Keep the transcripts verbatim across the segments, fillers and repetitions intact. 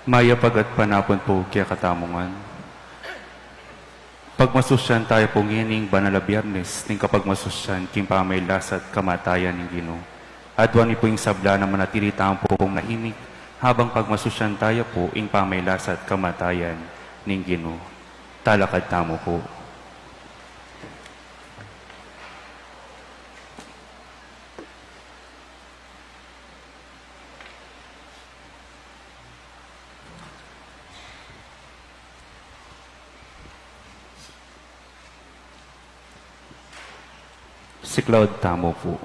Mayap a gatpanapun pu kekatamu ngan. Pagmasusyan taya pu ngening banal a Biernes ning kapagmasusyan king pamagkasakit at kamatayan ning Ginu. Aduan mi pu ing sabla na manatili tamu pung tahimik, habang pagmasusyan taya pu ing pamagkasakit at kamatayan ning Ginu. Talakad tamu pu. Siklaud tamu pu.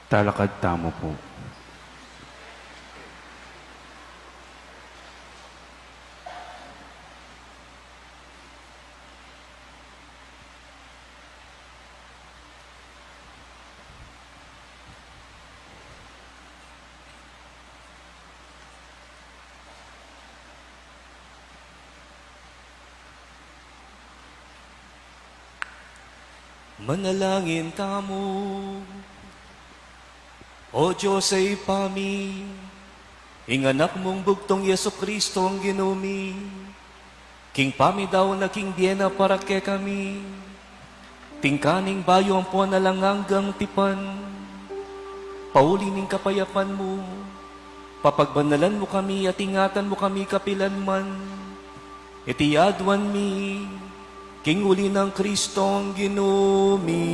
Talakad tamu pu. Manalangin tamu. O Dios a Ibpa mi, ing Anak mung bugtung Jesucristo a Ginu mi, king pamidaun na king bie na para kekami, tingka ning bayu ampon alang anggang tipan, pauli ning kapayapan mu, papagbanalan mu kami at ingatan mu kami kapilan man. Iti aduan mi king uli nang Kristong Ginu mi.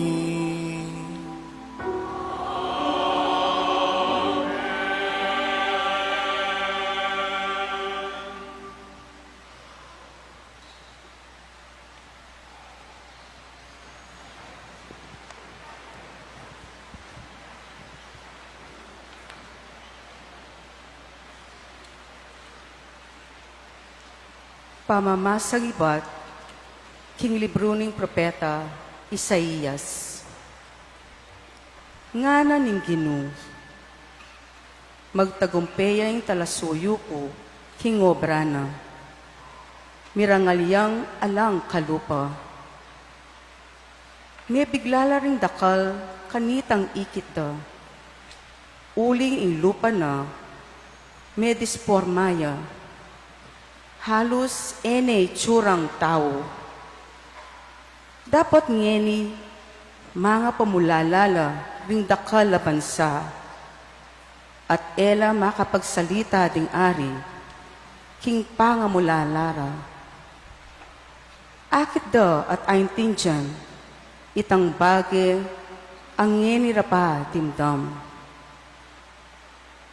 Pamamasang ibat king libru ning propeta Isaias. Ngana ning Ginu, magtagumpe ya ing talasuyu ku king obra na. Mirangal yang alang kalupa. Mebigla la ring dakal kanitang ikit da. Uling ing lupa na, medisporma ya. Halus e ne itsurang tau. Dapot ngeni, mangapamulala la ring dakal a bansa, at e la makapagsalita ding ari king pangamulala ra. Akit da at aintindian itang bage a ngeni ra pa dimdam.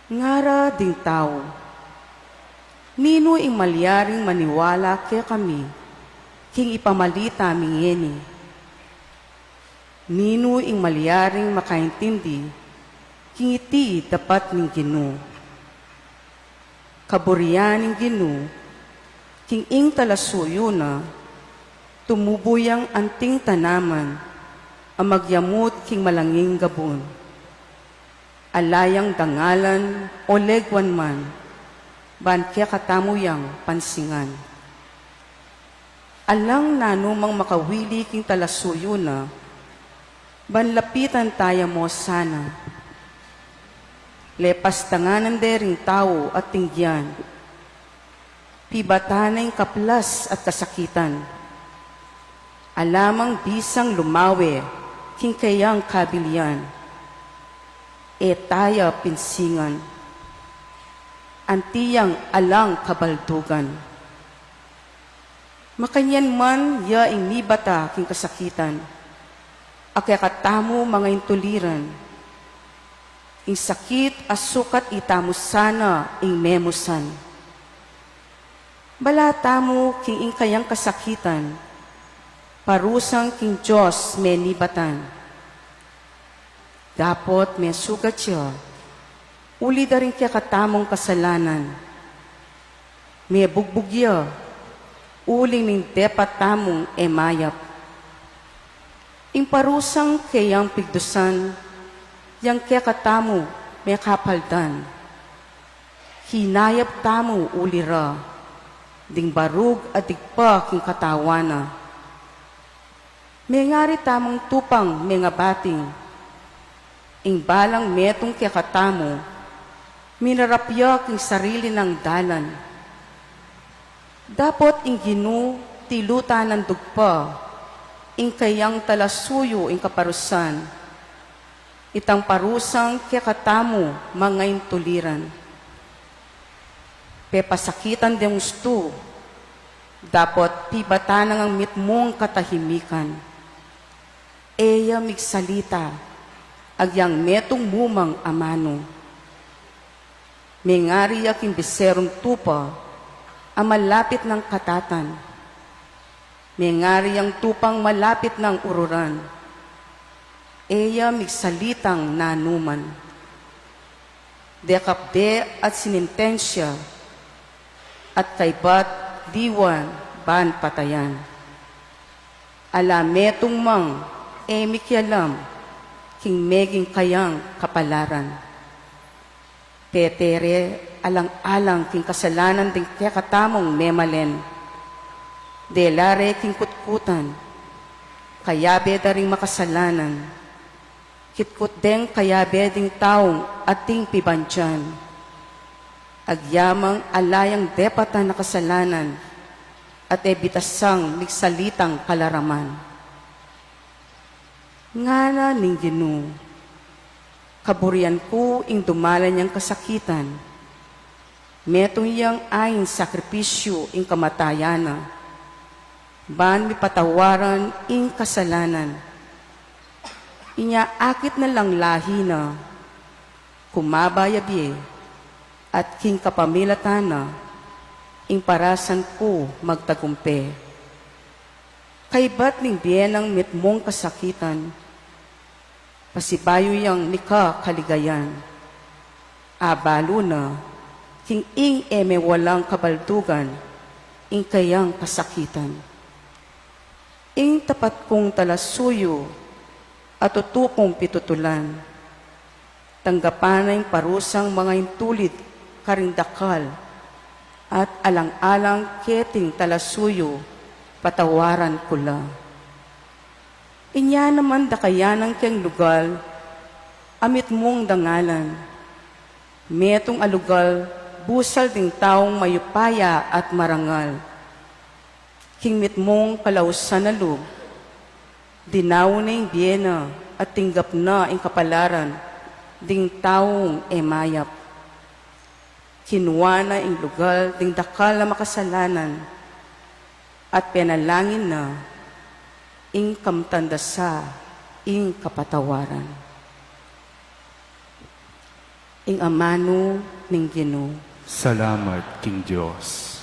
Ngara ding tau, ninu ing malyaring maniwala kekami king ipamalita mi ngeni? Ninu ing malyaring makaintindi king iti dapat ning Ginu? Kaburian ning Ginu, king ing talasuyu na, tumubu yang anting tanaman a magyamut king malanging gabun. Ala yang dangalan o leguan man, ban kekatamu yang pansingan. Alang nanumang makawili king talasuyu na, ban lapitan taya mo sana. Lepas tanganan de ring tau at tinggian, pibatan na ing kaplas at kasakitan. Ala mang bisang lumawe king keyang kabilian. E taya pinsingan. Anti yang alang kabaldugan. Makanyan man ya ing mibata king kasakitan, a kekatamu mangaintuliran. Ing sakit a sukat itamu sana ing memusan. Bala tamu king ing kayang kasakitan, parusang king Dios menibatan. Dapot mesugat ya uli da ring kekatamung kasalanan. Mebugbug ya uling ning depat tamung e mayap. Ing parusang keyang pigdusan, yang kekatamu mekapaldan. Hinayap tamu uli ra ding barug a digpa king katawan na. Mengari tamung tupang mengabating. Ing balang metung kekatamu, minarap ya king sarili nang dalan. Dapot ing Ginu tilutan nang dugpa, ing kayang talasuyu ing kaparusan. Itang parusang kekatamu mangaintuliran. Pepasakitan deng ustu, dapot pibatan nang mitmung katahimikan. E ya migsalita, agyang metung mumang amanu. Mengari ya king biserung tupa a malapit nang katatan. Mengari yang tupang malapit nang ururan. E ya migsalitang nanuman. Dekap de at sinintensya, at kaybat liwan ban patayan. Ala metung mang e mikialam king meging kayang kapalaran. Tetere alang-alang king kasalanan ding kekatamung memalen. Dela re king kutkutan, kayabe da ring makasalanan. Kitkut deng kayabe ding taung ating pibandian. Agyamang ala yang depatan a kasalanan, at e bitasang migsalitang kalaraman. Ngana ning Ginu, kaburian ku ing dumalan yang kasakitan. Metung yang ain sakripisyu ing kamatayan na, ban mipatawaran ing kasalanan. Inya akit na lang lahi na, kumaba ya bie, at king kapamilatan na, ing parasan ku magtagumpe. Kaybat ning bie nang mitmung kasakitan, pasibayu yang mika kaligayan. Abalu na, king ing e me walang kabaldugan, ing kayang kasakitan. Ing tapat kung talasuyu, a tutu kung pitutulan, tanggapan na ing parusang mangaintulid karing dakal, at alang-alang keting talasuyu, patawaran ku la. Inya naman dakayanan keng lugal a mitmung dangalan, metung a lugal busal ding taung mayupaya at marangal. King mitmung kalausan a lub, dinaun na ing bie na at tinggap na ing kapalaran ding taung e mayap. Kinua na ing lugal ding dakal a makasalanan, at penalangin na ing kamtan da sa ing kapatawaran. Ing amanu ning Ginu. Salamat king Dios.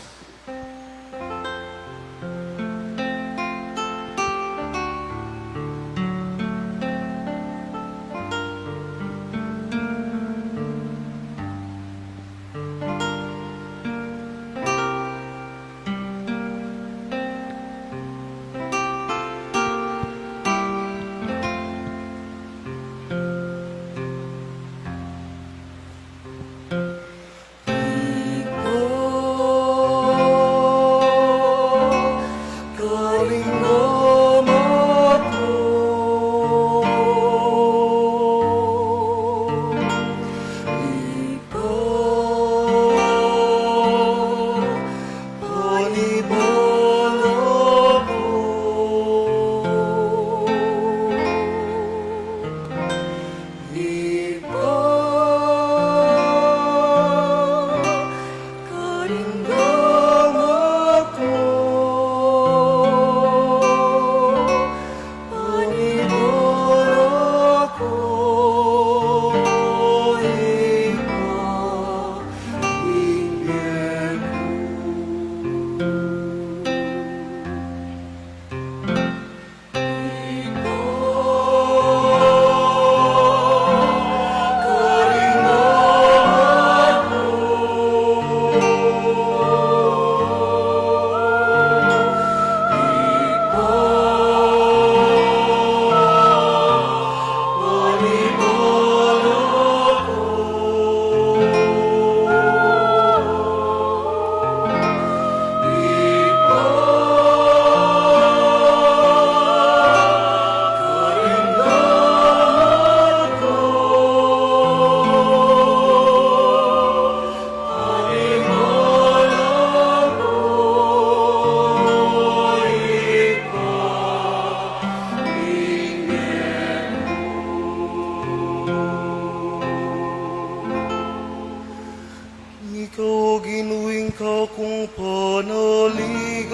Ika, O Ginu, ing kakung panaligan,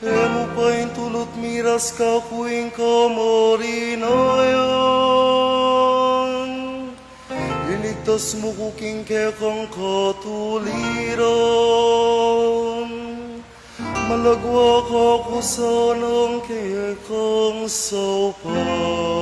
e mu paintulut miras kaku ing kamarinayan. Iligtas mu ku king kekang katuliran. Malagwa kaku sanang kekang saupan.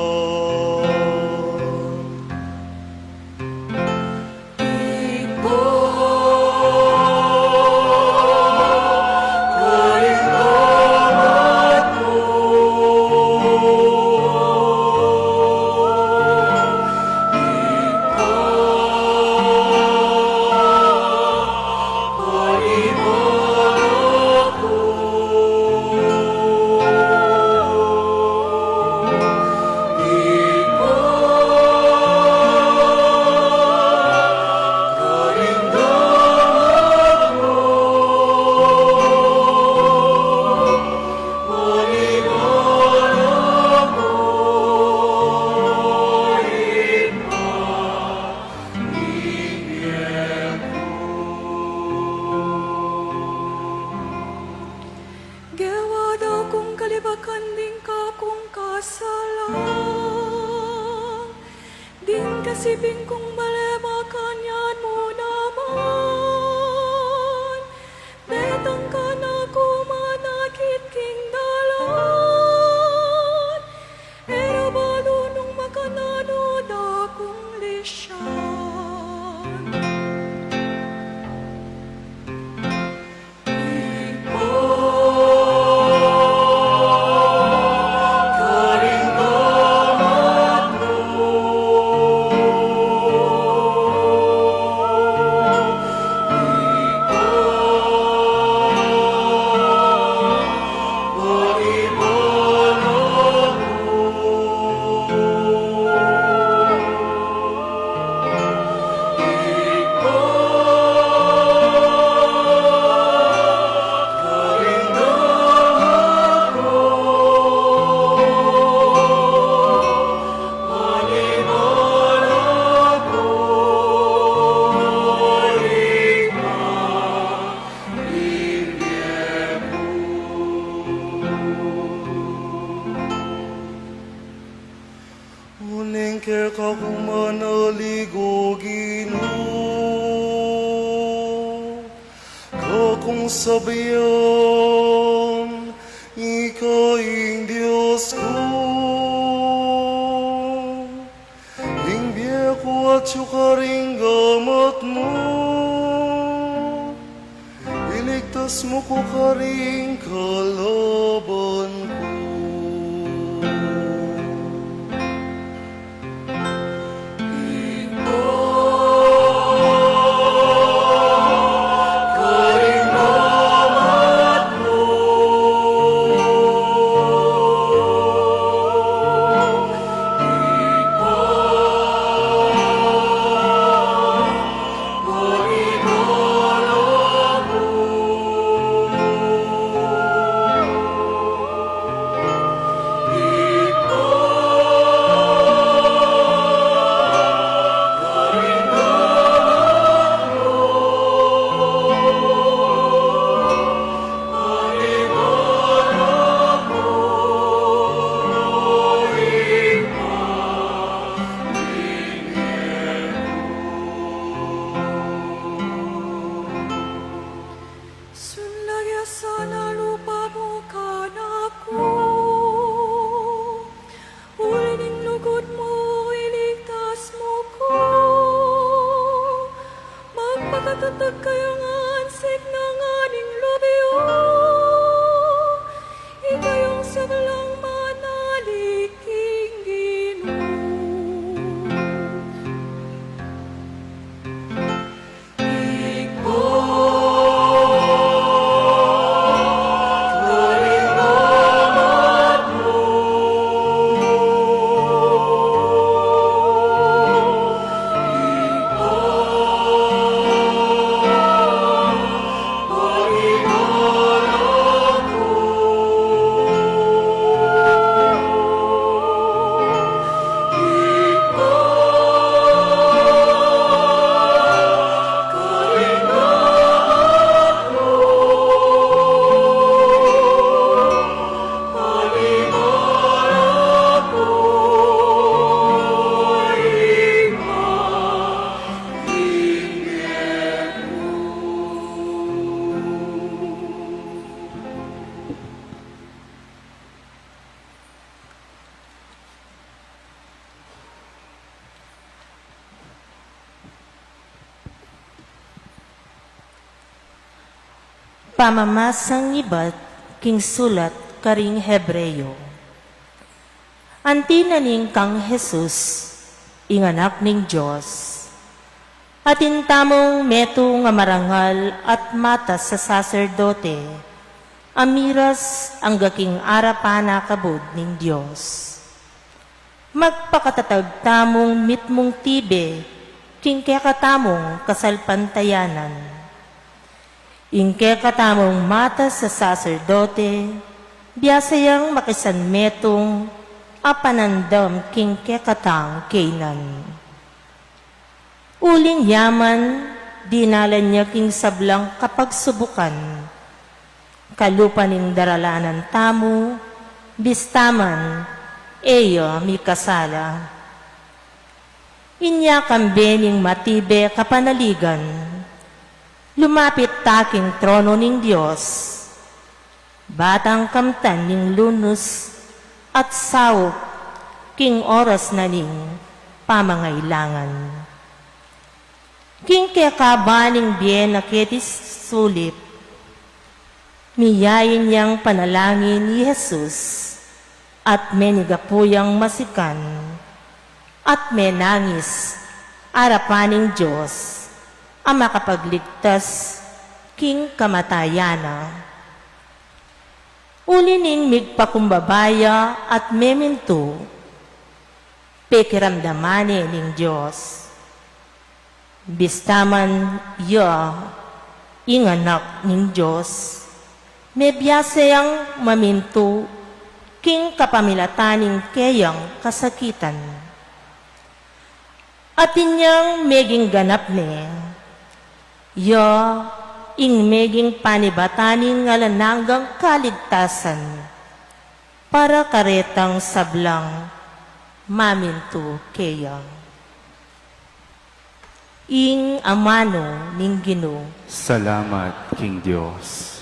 Gewa da kung kalibakan ding kakung kasalan, ding kasiping kung bale makanyan mu naman. Detang kanaku manakit king dalan, e ra balu nung makananu da kung lisyan. Keka ku manaligan, Ginu, kakung sabian, ika ing Dios ku. Ing bie ku atyu karing gamat mu, iligtas mu ku karing kalaban ku. Sunlaya sana lupa mu kanaku, uli ning lugud mu iligtas mu ku. Magpakatatag kayu ngan signan ing lub yu, ikayung sablang manalig king Ginu. Pamamasang ibat king sulat karing Hebreo. Anti na ning kang Jesus, ing Anak ning Dios, atin tamung metung a marangal at matas a saserdote, a miras angga king arapan a kabud ning Dios. Magpakatatag tamung mitmung tibe king kekatamung kasalpantayanan. Ing kekatamung matas a saserdote, biasa yang makisanmetung a panandam king kekatang kaynan. Uling ya man, dinalan ya king sablang kapagsubukan, kalupa ning daralanan tamu, bista man e ya mikasala. Inya kambe ning matibe kapanaligan, lumapit ta king trono ning Dios, ba tang kamtan ning lunus at saup king oras na ning pamangailangan. King kekaba ning bie na keti sulip, miyain yang panalangin i Jesus, at menigapu yang masikan, at menangis arapan ning Dios a makapagligtas king kamatayan na. Uli ning migpakumbaba ya at memintu, pekiramdaman ne ning Dios. Bista man ya ing Anak ning Dios, mebiasa yang mamintu king kapamilatan ning keyang kasakitan. Atin yang meging ganap ne, ya ing meging panibatan ning alang anggang kaligtasan para karetang sablang mamintu keya. Ing amanu ning Ginu. Salamat king Dios.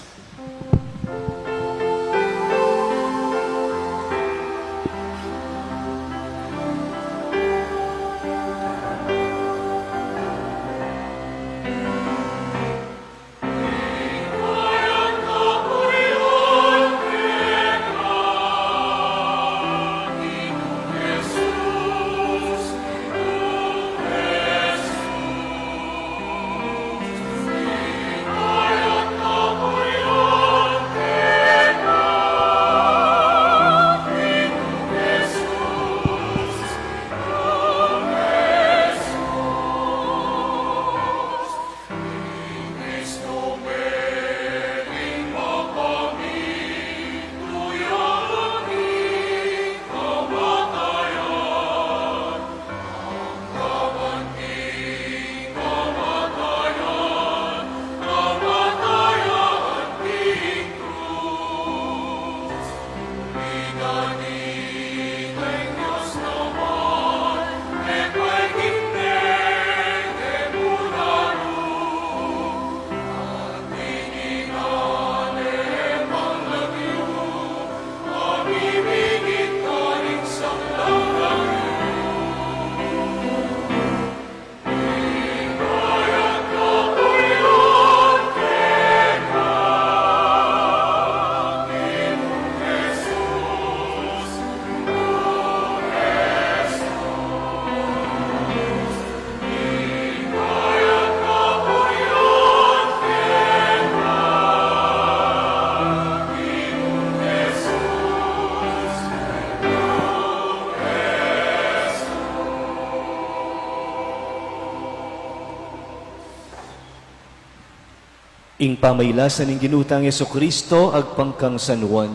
Ing pamailasan ning Ginu tang Jesucristo agpang kang San Juan.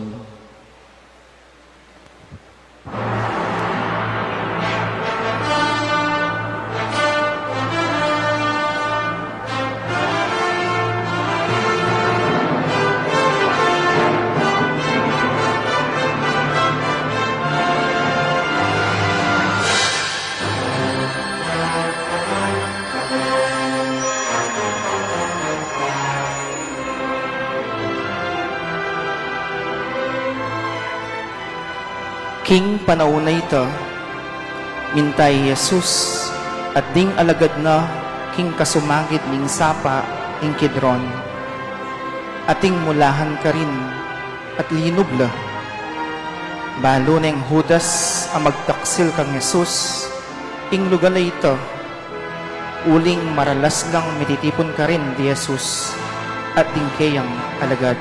King panaun a ita, minta i Jesus at ding alagad na king kasumagid ning sapa ning Kidron. Ating mulahan karin at linub la. Balu neng Judas a magtaksil kang Jesus ing lugal a ita, uling maralas lang mititipun karin di Jesus at ding keyang alagad.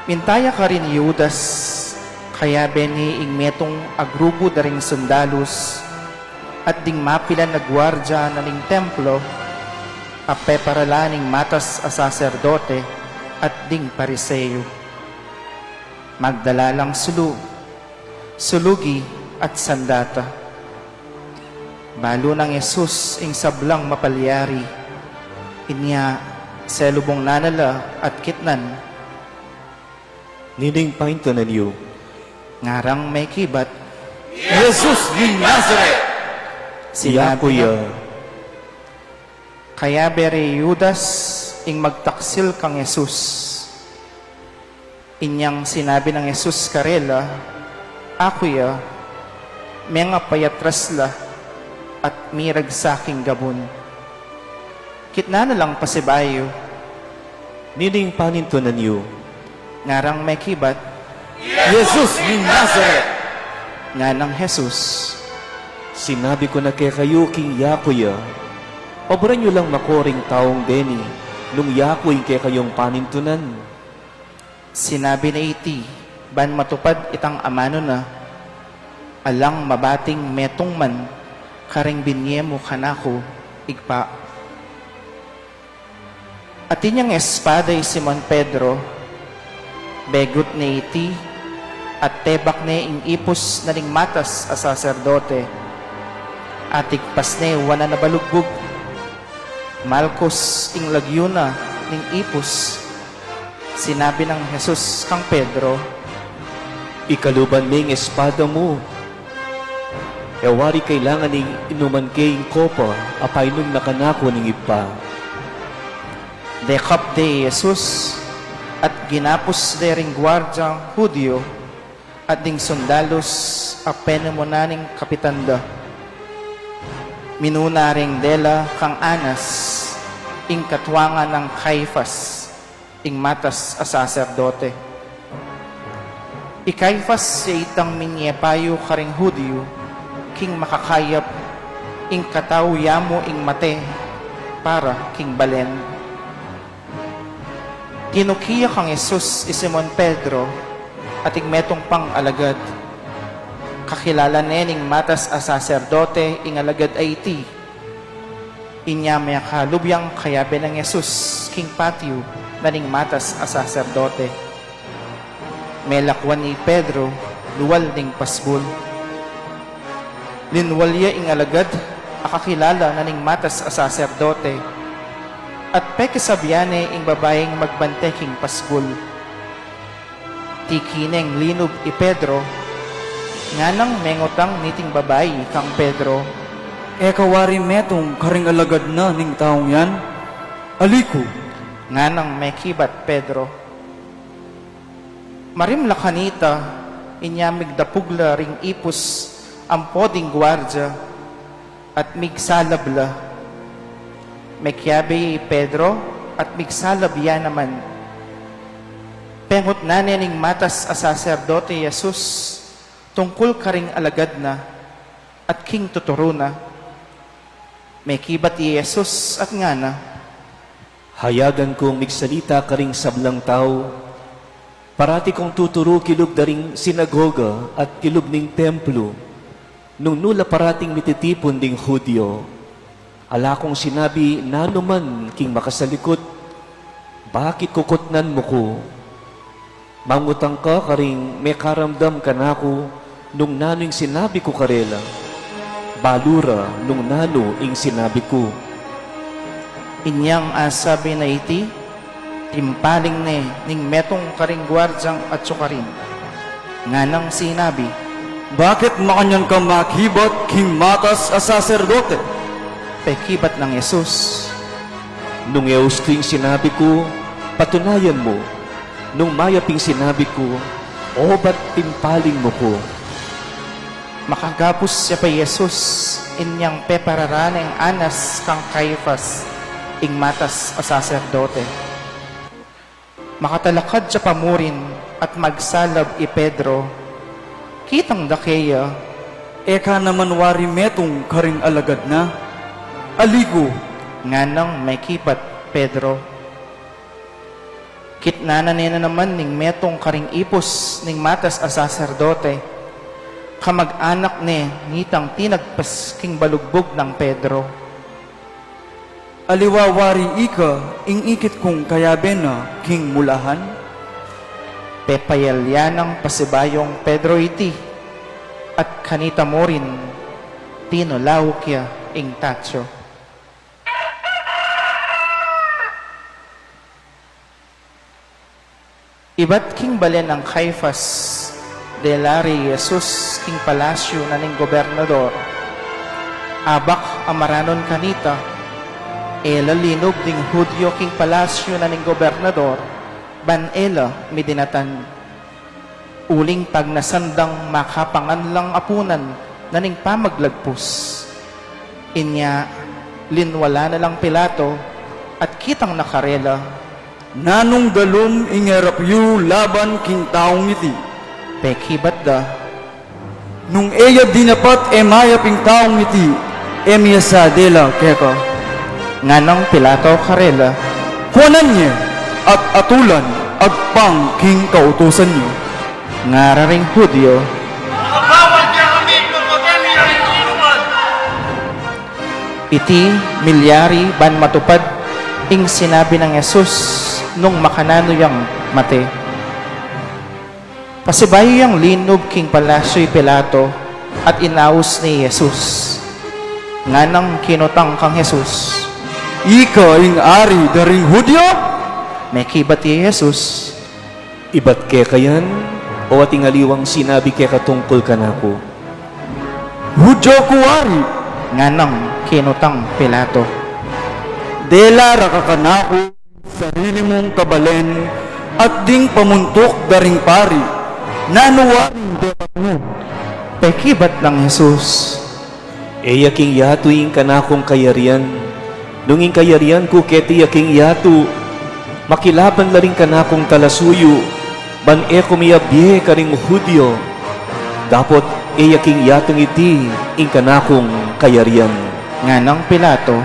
Minta ya karin i Judas, kayabe ne ing metung a grupu da ring sundalus at ding mapilan a guardia na ning templo, a peparalan ning matas a saserdote at ding Pariseo. Magdala lang sulu, sulugi at sandata. Balu nang Jesus ing sablang mapalyari. Inya selubung na na la at kitnan. Nining paintunan yu? Ngarang mekibat, Jesus ning Nazaret! Sinabi na, kayabe re i Judas ing magtaksil kang Jesus. Inyang sinabi nang Jesus karela, "Aku ya, mengapayatras la at miragsa king gabun." Kitnan na lang pasibayu. Nining panintunan yu? Ngarang mekibat, "Jesus ning Nazaret!" Nganang Jesus, "Sinabi ku na kekayu king yaku ya, obran yu lang makoring taung deni nung yaku ing kekayung panintunan." Sinabi na iti ban matupad itang amanu na, "Alang mabating metung man kareng binye mu kanaku, Ibpa." Atin yang espada i Simon Pedro, begut ne iti at tebak ne ing ipus na ning matas a saserdote. Atigpas ne wanan a balugbug. Malkus ing lagyu na ning ipus. Sinabi nang Jesus kang Pedro, "Ikaluban me ing espada mu, E wari kailangan ing inuman ke ing kopa a painum na kanaku ning Ibpa. Dekap de i Jesus, at ginapus de ring guardiang Judio, at ding sundalus a penumunan ning kapitan da. Minuna reng dela kang Anas, ing katuangan nang Caifas, ing matas a saserdote. I Caifas ya itang minye payu karing Judio, king makakayap, ing katau ya mu ing mate para king balen. Tinuki ya kang Jesus i Simon Pedro at ing metung pang alagad. Kakilala ne ning matas a saserdote ing alagad a iti. Inya mekalub yang kayabe nang Jesus king patio na ning matas a saserdote. Melakwan i Pedro lual ning pasbul. Linwal ya ing alagad a kakilala na ning matas a saserdote, at pekisabyan ne ing babaing magbante king pasbul. Tiki neng linub i Pedro, nganang mengutang niting babai kang Pedro, "E ka wari metung karing alagad na ning taung yan? Ali ku," nganang mekibat Pedro. Marimla kanita, inya migdapug la ring ipus ampo ding guardia, at migsalab la. Mekiabe i Pedro, at migsalab ya naman. Pengutnan ne ning matas a saserdote i Jesus tungkul karing alagad na, at king tuturu na. Mekibat i Jesus at ngana, "Hayagan kung migsalita karing sablang tau. Parati kung tuturu kilub da ring sinagoga at kilub ning templo. Nung nu la parating mititipun ding Judio, ala kung sinabi nanu man king makasalikut. Bakit kukutnan mu ku? Mangutang ka karing mekaramdam kanaku nung nanu ing sinabi ku karela. Balu ra nung nanu ing sinabi ku." Inyang asabi na iti, timpaling ne ning metung karing guardiang atsu karin, nganang sinabi, "Bakit makanyan ka makibat king matas a saserdote?" Pekibat nang Jesus, "Nung e ustu ing sinabi ku, patunayan mu. Nung mayap ing sinabi ku, obat timpaling mu ku." Makagapus ya pa i Jesus, inyang peparara neng Anas kang Caifas, ing matas a saserdote. Makatalakad ya pa murin at magsalab i Pedro. Kitang da keya, "E ka naman wari metung karing alagad na? Ali ku," nganang mekibat Pedro. Kitnan na ne na naman ning metung karing ipus ning matas a saserdote, kamag-anak ne nitang tinagpas king balugbug nang Pedro. "Aliwa wari ika ing ikit kung kayabe na king mulahan?" Pepayalya nang pasibayung Pedro iti, at kanita murin tinulauk ya ing tatsu. Ibat king balen nang Caifas, dela re i Jesus king palasyu na ning gobernador. Abak a maranun kanita, e la linub ding Judio king palasyu na ning gobernador, ban e la midinatan. Uling pagnasan dang makapangan lang apunan na ning pamaglagpus. Inya, linwala na lang Pilato, at kitang na karela, "Nanung dalum ing erap yu laban king taung iti?" Pekibat da, "Nung e ya dinapat e mayap ing taung iti, e miasa dela keka." Nganang Pilato karela, "Kuanan ye, at atulan agpang king kautusan yu." Ngara ring Judio, "Bawal kekami pamakan ya ing inuman." Iti milyari ban matupad ing sinabi nang Jesus nung makananu yang mate. Pasibayu yang linub king palasyu i Pilato at inaus ne i Jesus. Nganang kinutang kang Jesus, "Ika ing ari da ring Judio?" Mekibat i Jesus, "Ibat keka yan, o ating aliwang sinabi keka tungkul kanaku?" "Judio ku wari?" nganang kinutang Pilato. "Dela ra ka kanaku sarili mung kabalen at ding pamuntuk da ring pari? Nanu waring depat mu?" Pekibat nang Jesus, "E ya king yatu ing kanakung kayarian. Nung ing kayarian ku keti ya king yatu, makilaban la ring kanakung talasuyu, ban e ku miyabie karing Judio. Dapot e ya king yatung iti ing kanakung kayarian." Nganang Pilato,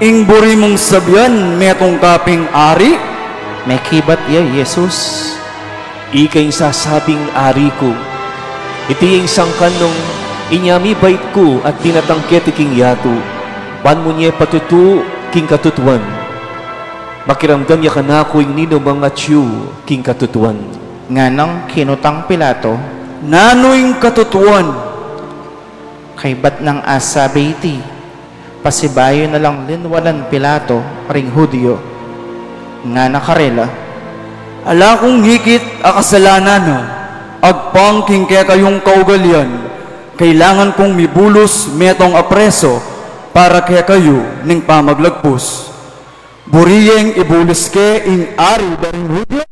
"Ing buri mung sabian, metung ka ping ari?" Mekibat ya i Jesus, "Ika ing sasabing ari ku. Iti ing sangkan nung inya mibait ku at dinatang keti king yatu, ban mu nye patutu king katutuan. Makiramdam ya kanaku ing ninumang atyu king katutuan." Nganang kinutang Pilato, "Nanu ing katutuan?" Kaybat nang asabi iti, pasibayu na lang linwalan Pilato ring Judio. Ngana karela, "Ala kung hikit a kasalanan na, agpang king kekayung kaugalian, kailangan kung mibulus metung a preso para kekayu ning pamaglagpus. Buri yeng ibulus ke ing ari da ring Judio?"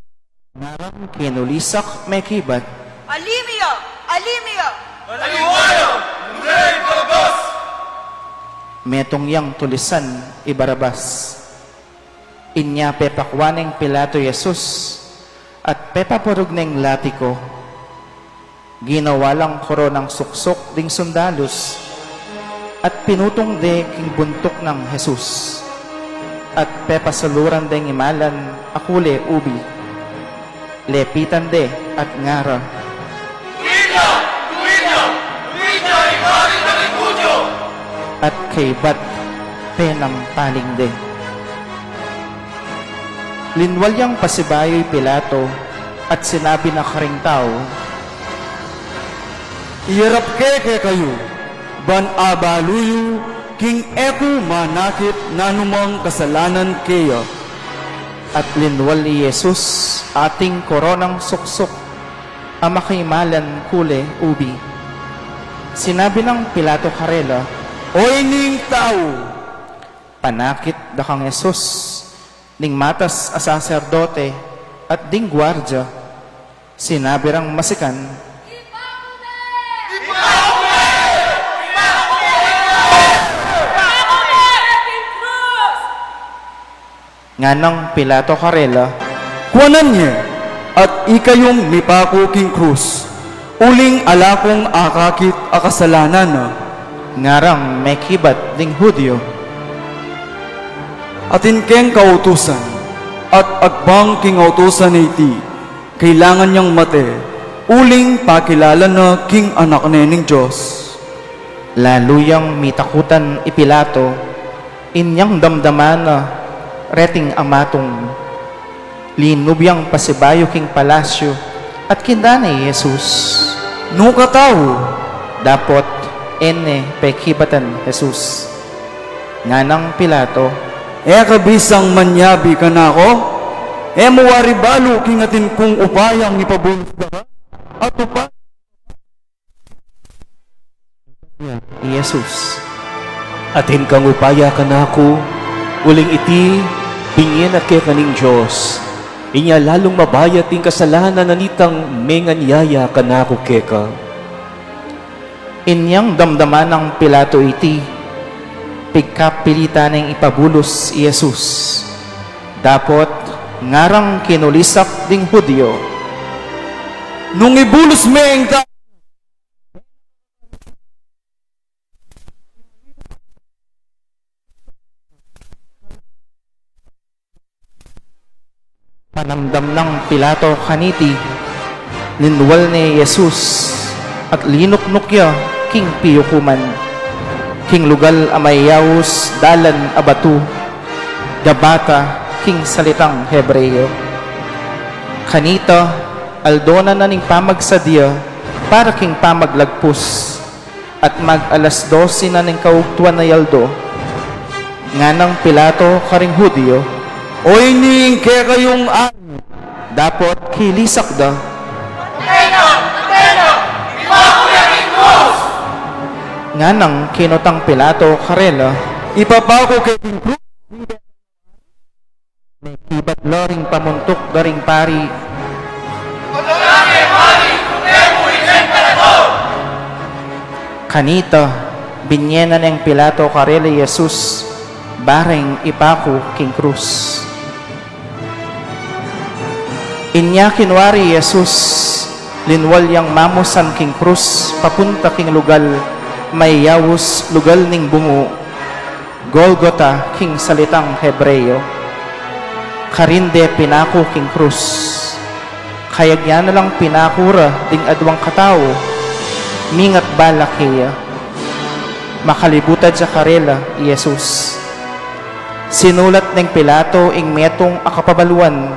Ngarang kinulisak, mekibat, "Ali mi ya! Ali mi ya!" "Aliwa ya! Lule i Barabas!" Metung yang tulisan i Barabas. Inya pepakua neng Pilato i Jesus, at pepapurug neng latiku. Ginawa lang koronang suksuk ding sundalus, at pinutung de king buntuk nang Jesus, at pepasaluran deng imalan a kule ubi. Lepitan de at ngara, "Tuwid ya! Tuwid ya! Tuwid ya, ing Ari da ring Judio!" At kaybat penampaling de. Linwal yang pasibayu i Pilato, at sinabi na karing tau, "Iyarap ke kekayu, ban abalu yu king e ku manakit nanumang kasalanan keya." At linwal i Jesus ating koronang suksuk a makaimalan kule ubi. Sinabi nang Pilato karela, "Oyni ing tau!" Panakit da kang Jesus ning matas a saserdote at ding guardia. Sinabi rang masikan, nganang Pilato karela, "Kuanan ye, at ikayung mipaku king krus, uling ala kung akakit a kasalanan na." Ngarang mekibat ding Judio, "Atin keng kautusan, at agpang king kautusan a iti, kailangan yang mate, uling pakilala na king Anak ne ning Dios." Lalu yang mitakutan i Pilato, inyang damdaman na reting amatung. Linub yang pasibayu king palasyu, at kindan ne i Jesus, "Nuka tau?" Dapot e ne pekibatan Jesus. Nganang Pilato, "E ka bisang manyabi kanaku? E mu wari balu king atin kung upayang ipabulus da ka? At upaya i Jesus, atin kang upaya kanaku, uling iti, binye na keka ning Dios. Inya lalung mabayat ing kasalanan na nitang menganyaya kanaku keka." Inyang damdaman nang Pilato iti, pigkapilitan neng ipabulus i Jesus. Dapot ngarang kinulisak ding Judio, "Nung ibulus me ing ta-" Panamdam nang Pilato kaniti, linwal ne i Jesus at linuknuk ya king piyukuman, king lugal a mayaus dalan a batu, Gabata king salitang Hebreo. Kanita, aldo na na ning pamagsadya para king pamaglagpus, at mag-alas dose na ning kaugtuan a aldo. Nganang Pilato karing Judio, "Oyni ing kekayung ari?" Dapot kilisak da, "Patay na! Patay na! Ipaku ya king krus!" Nganang kinutang Pilato karela, "Ipaku ke king krus." Mekibat la ring pamuntuk da ring pari. Kanita, binye na neng Pilato karela i Jesus, bareng ipaku king krus. Inya kinua ri Jesus, linwal yang mamusan king krus, papunta king lugal mayaus, lugal ning bungu, Golgota king salitang Hebreo. Karin de pinaku king krus. Kayagyan na lang pinaku ra ding adwang katau, mingat bala keya. Makalibutan da karela i Jesus. Sinulat neng Pilato ing metung a kapabaluan,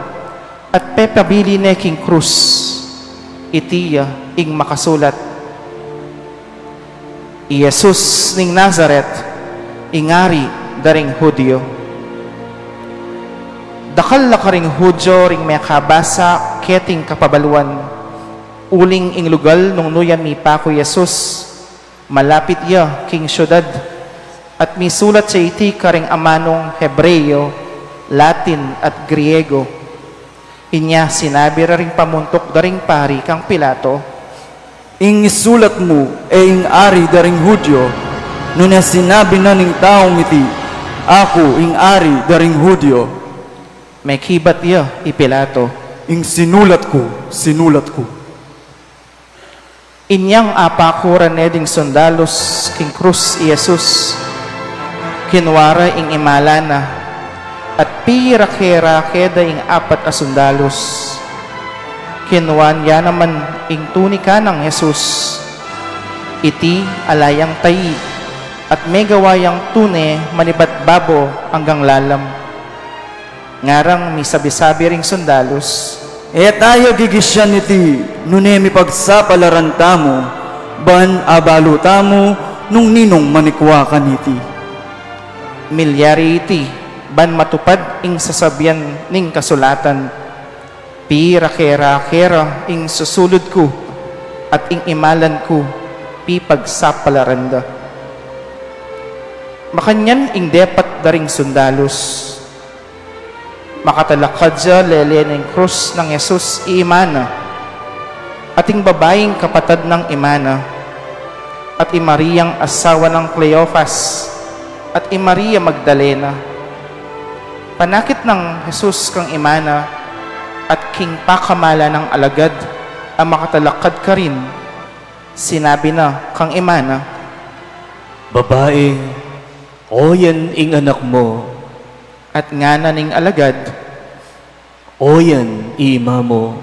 at pepabili ne king krus. Iti ya ing makasulat, "I Jesus ning Nazaret, ing Ari da ring Judio." Dakal la karing Judio ring mekabasa keting kapabaluan, uling ing lugal nung nu ya mipaku i Jesus, malapit ya king siudad, at misulat ya iti karing amanung Hebreo, Latin, at Griego. Inya sinabi ra ring pamuntuk da ring pari kang Pilato, "Ing isulat mu, e ing Ari da ring Judio, nune sinabi na ning taung iti, 'Aku ing Ari da ring Judio.'" Mekibat ya i Pilato, "Ing sinulat ku, sinulat ku." Inyang apaku ra ne ding sundalus king krus i Jesus, kinua ra ing imalan na, at pirake-rake da ing apat a sundalus. Kinuan ya naman ing tunika nang Jesus, iti ala yang tai, at megawa yang tune manibat babo anggang lalam. Ngarang misabi-sabi ring sundalus, "E taya gigisian iti, nune mipagsapalaran tamu, ban abalu tamu nung ninung manikwa kaniti." Milyari iti ban matupad ing sasabian ning kasulatan, "Pirake-rake ra ing susulud ku, at ing imalan ku pipagsapalaran da." Makanyan ing depat da ring sundalus. Makatalakad ya lele ning krus nang Jesus i ima na, at ing babaing kapatad nang ima na, at i Mariang asawa nang Cleofas, at i Maria Magdalena. Panakit nang Jesus kang ima na, at king pakamalan nang alagad a makatalakad karin, sinabi na kang ima na, "Babai, oyan ing anak mu." At ngana ning alagad, "Oyan i ima mu."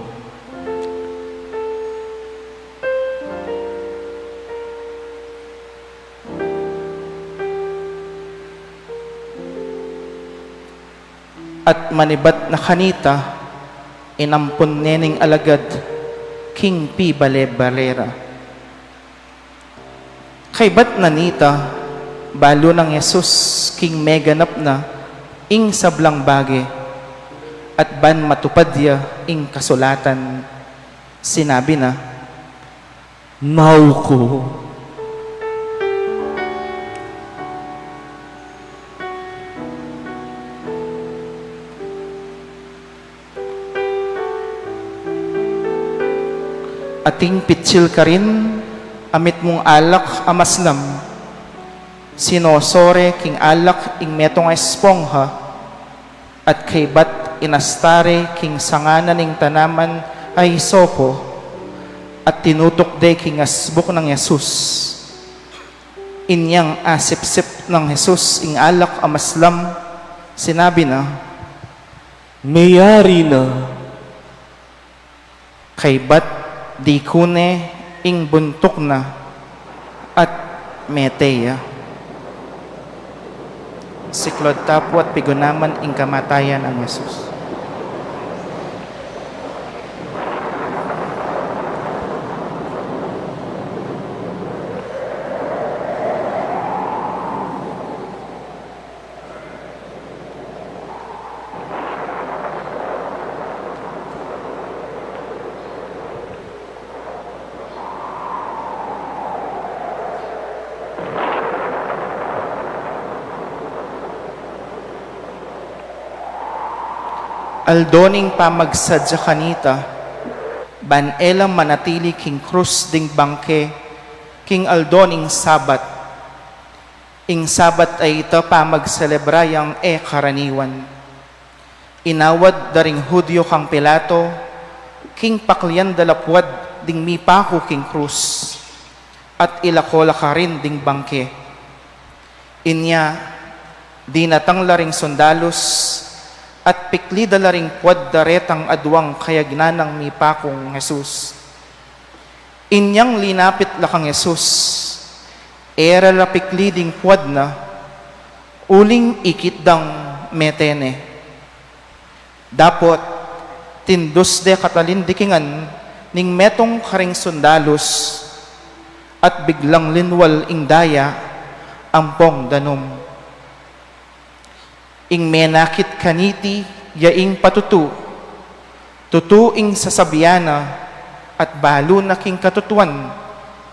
At manibat na kanita, inampun ne ning alagad king pibale-bale ra. Kaybat na nita, balu nang Jesus king meganap na ing sablang bage, at ban matupad ya ing kasulatan, sinabi na, "Mauku." Ating pitsil karin a mitmung alak a maslam, sinosore king alak ing metung a espongha, at kaybat inasta re king sanga na ning tanaman a hisopo, at tinutuk de king asbuk nang Jesus. Inyang asipsip nang Jesus ing alak a maslam, sinabi na, "Meyari na." Kaybat dikune ing buntuk na at mete ya. Siklaud ta pu at pigunaman ing kamatayan nang Jesus. Aldo ning pamagsadya kanita, ban e la manatili king krus ding bangke king aldo ning Sabat. Ing Sabat a ita pamagselebra yang e karaniwan. Inawad da ring Judio kang Pilato, king paklian da la puad ding mipaku king krus, at ilako la karin ding bangke. Inya, dinatang la ring sundalus, at pikli da la ring puad da retang aduang kayagnan nang mipakung Jesus. Inyang linapit la kang Jesus, e ra la pikli ding puad na, uling ikit dang mete ne. Dapot, tindus de katalin dikingan ning metung karing sundalus, at biglang linwal ing daya ampong danum. Ing menakit kaniti ya ing patutu, tutu ing sasabian na, at balu na king katutuan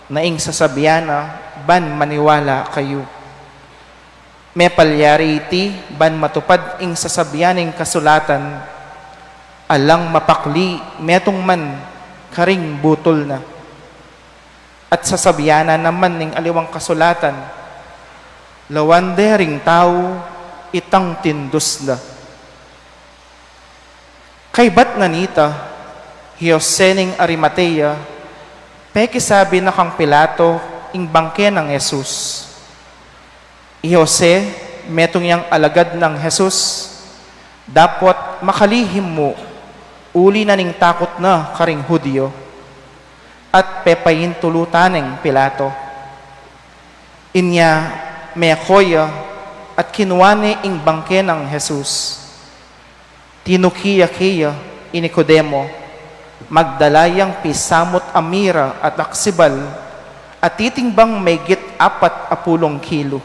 na ing sasabian na, ban maniwala kayu. Mepalyari iti ban matupad ing sasabian ning kasulatan, "Alang mapakli metung man karing butul na." At sasabian na naman ning aliwang kasulatan, "Lawan de ring tau itang tindus da." Kaybat na nita, hi Jose ning Arimatea, pekisabi na kang Pilato ing bangke nang Jesus. I Jose, metung yang alagad nang Jesus, dapot makalihim mu, uli na ning takut na karing Judio, at pepaintulutan neng Pilato. Inya, meko ya, at kinua ne ing bangke nang Jesus. Tinuki ya keya i Nicodemo, magdala yang pisamut a mira at aksibal, a titimbang megit apat a pulung kilu.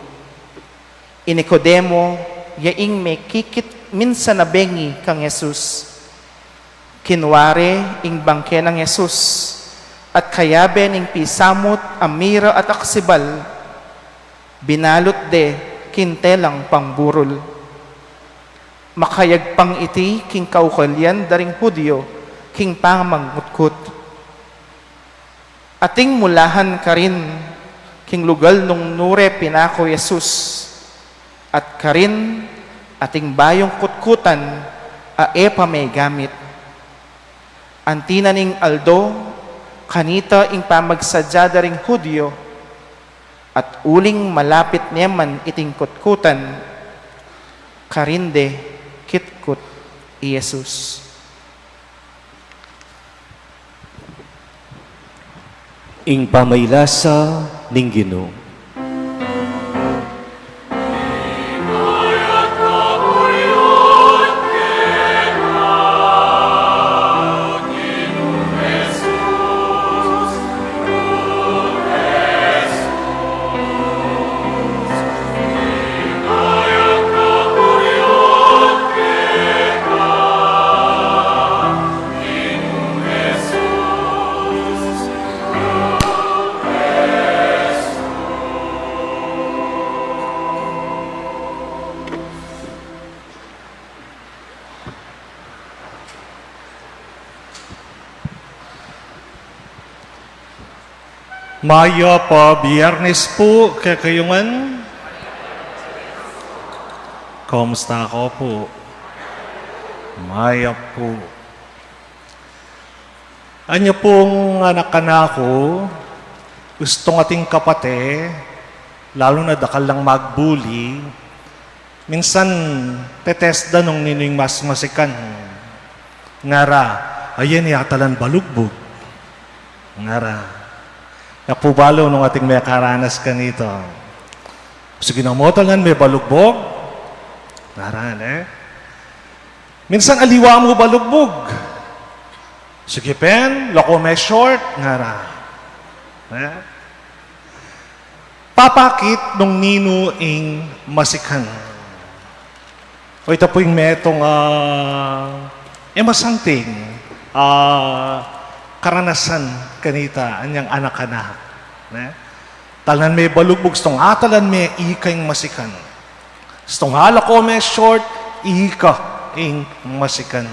I Nicodemo, ya ing mekikit minsan a bengi kang Jesus. Kinua re ing bangke nang Jesus, at kayabe ning pisamut a mira at aksibal, binalut de king telang pangburul. Makayagpang iti king kaukalian da ring Judio king pamangkutkut. Ating mulahan karin king lugal nung nu re pinaku i Jesus, at karin ating bayung kutkutan a e pa megamit. Anti na ning aldo, kanita ing pamagsadya da ring Judio, at uling malapit ne man iting kutkutan, karin de kitkut i Jesus. Ing pamailasa ning Ginu. Mayap a Biyernes pu kekayu ngan. Kumusta ko pu? Mayap pu. Anya pung anak-anak ku, gustung ating kapate, lalu na dakal lang magbuli, minsan tetest da nung ninu ing mas masikan. Ngara, "Ayan, yata lang balugbug." Ngara. Nya pu balu nung ating mekaranas kanita. Sige na mu, talan me balugbug. Ngara, ne? Minsan aliwa mu balugbug. Sige pin, lako me short, ngara. Eh? Papakit nung ninu ing masikan. O ita pu ing metung, ah, e masanting, ah, karanasan kanita, anyang anak-anak. Ne? Talan me balugbug, stung atalan me ika ing masikan. Stung alako me short, ika ing masikan.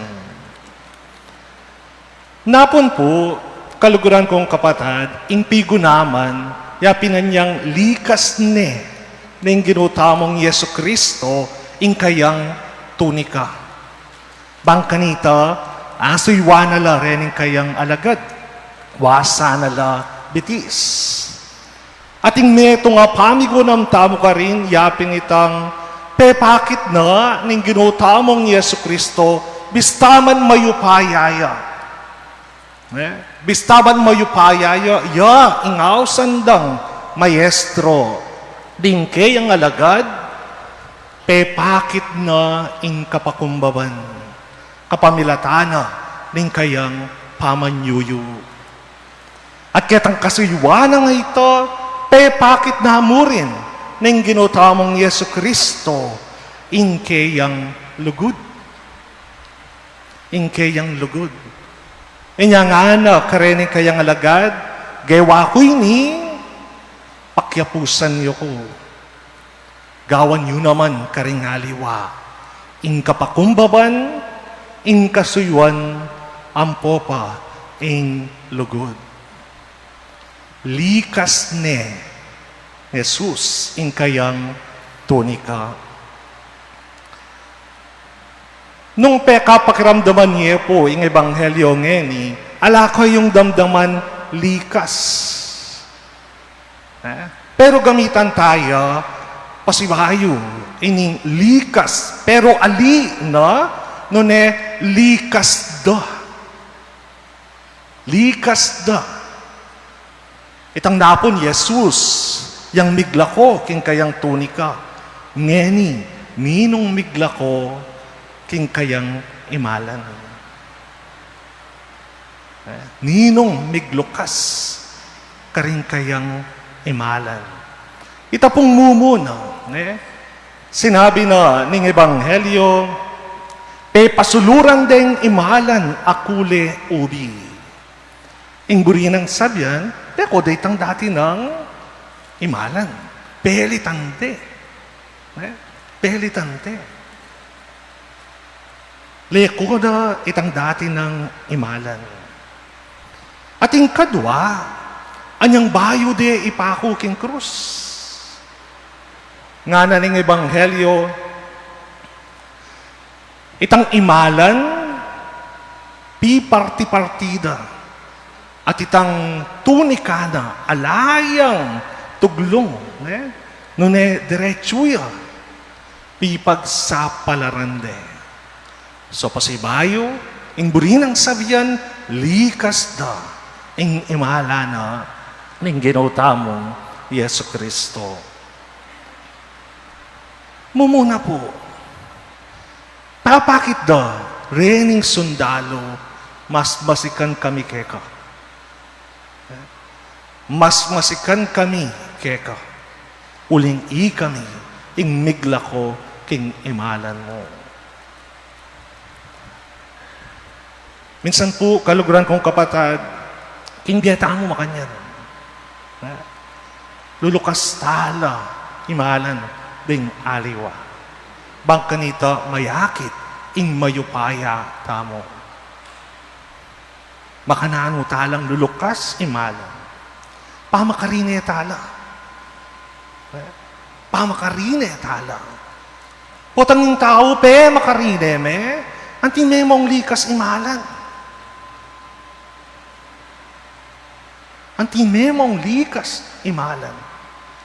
Napun pu, kaluguran kung kapatad, ing pigunaman, ya pin anyang likas ne ning Ginu tamung Jesu Kristo, ing kayang tunika. Bang kanita, asuyuan na la reng kayang alagad, wasan na la bitis. Ating metung a pamigunam tamu karin, ya pin itang pepakit na ning Ginu tamung Jesu Kristo, bista man mayupaya ya. Ne? Bista man mayupaya ya, ya ing ausan dang maestro. Ding kayang alagad, pepakit na ing kapakumbaban, kapamilatan na ning kayang pamanyuyu. At ketang kasuyuan nang ita, pepakit na mu rin ning Ginu tamung Jesu Kristo, ing kayang lugud. Ing kayang lugud. Inya ngana kareng kayang alagad, gewa ku ini, pakiapusan yu ku. Gawan yu naman karing aliwa. Ing kapakumbaban, ing kasuyuan, ampo pa ing lugud. Likas ne Jesus ing kayang tunika. Nung pekapakiramdaman ye pu ing ebanghelyo ngeni, ala kayung damdaman likas. Eh? Pero gamitan taya pasibayu ining likas, pero ali na, nune likas da. Likas da. Itang napun Jesus, yang miglako king kayang tunika. Ngeni, ninung miglako king kayang imalan? Eh, ninung miglukas karing kayang imalan? Ita pung mumuna, ne? Sinabi na ning ebanghelyo, pepasuluran deng imalan a kule ubi. Ing buri nang sabian, peko da itang dati nang imalan. Pelitan de. Ne? Pelitan de. Leko da itang dati nang imalan. At ing kadwa, anyang bayu de ipaku king krus? Ngana ning ebanghelyo, itang imalan, piparti-parti da. At itang tunika na, ala yang tuglung, ne? Nune diretsu ya, pipagsapalaran de. So pasibayu, ing buri nang sabian, likas da ing imalan na ning Ginu tamung Jesu Kristo. Mumuna pu, papakit da rening sundalu, mas masikan kami keka. Mas masikan kami keka, uling ikami ing miglako king imalan mu. Minsan pu, kaluguran kung kapatad, king bie tamu makanyan, lulukas tala imalan ding aliwa. Bang kanita mayakit ing mayupaya tamu. Makananu talang lulukas imalan? Pamakarine tala. Pamakarine tala. Potang ing tau pemakarine me, anti me mung likas imalan. Anti me mung likas imalan.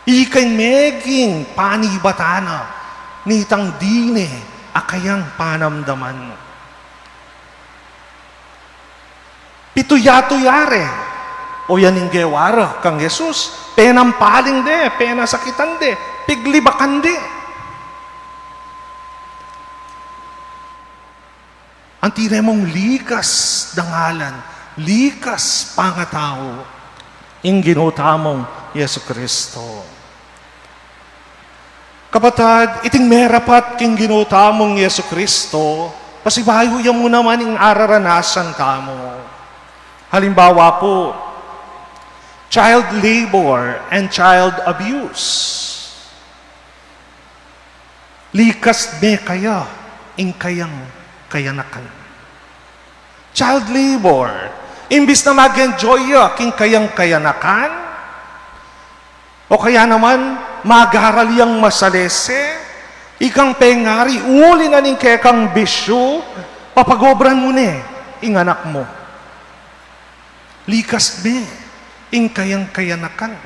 Ika ing meging panibatan na nitang dine a kayang panamdaman. Pituya-tuya re, o yan ing gewa ra kang Jesus, penampaling de, penasakitan de, piglibakan de. Anti re mung likas dangalan, likas pangatau ing Ginu tamung Jesu Kristo. Kapatad, iting merapat king Ginu tamung Jesu Kristo, pasibayu ya mu naman ing araranasan tamu. Halimbawa pu, child labor and child abuse. Likas me kaya ing kayang kayanakan. Child labor. Imbis na mag-enjoy ya king kayang kayanakan, o kaya naman, mag-aral yang masalese, ikang pengari, uli na ning kekang bisyu, papagobran mu ne ing anak mu. Likas me ing kayang kayanakan.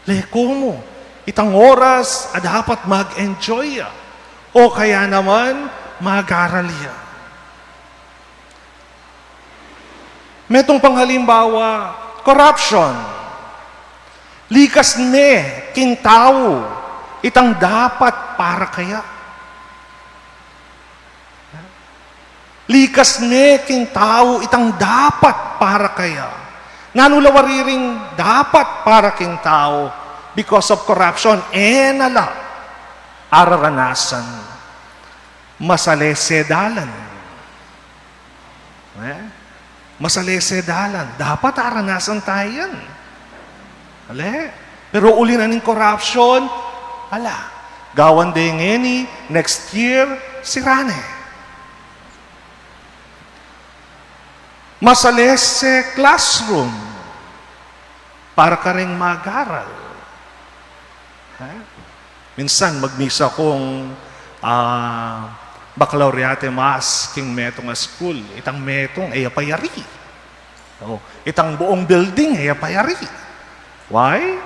Leko mu itang oras a dapat mag-enjoy ya, o kaya naman mag-aral ya. Metung pang halimbawa, corruption. Likas ne king tau itang dapat para kaya. Likas ne king tau itang dapat para kaya. Nanu la wari ring dapat para king tau? Because of corruption, e na la araranasan. Masalese dalan. E? Masalese dalan. Dapat aranasan taya yan. Ale? Pero uli na ning corruption, ala, gawan de ngeni, next year, sira ne. Masalese classroom para karing mag-aral. Ha? Minsan, magmisa kung, ah, baccalaureate mass king metung a school. Itang metung, e ya pa yari. O, itang buong building, e ya pa yari. Why?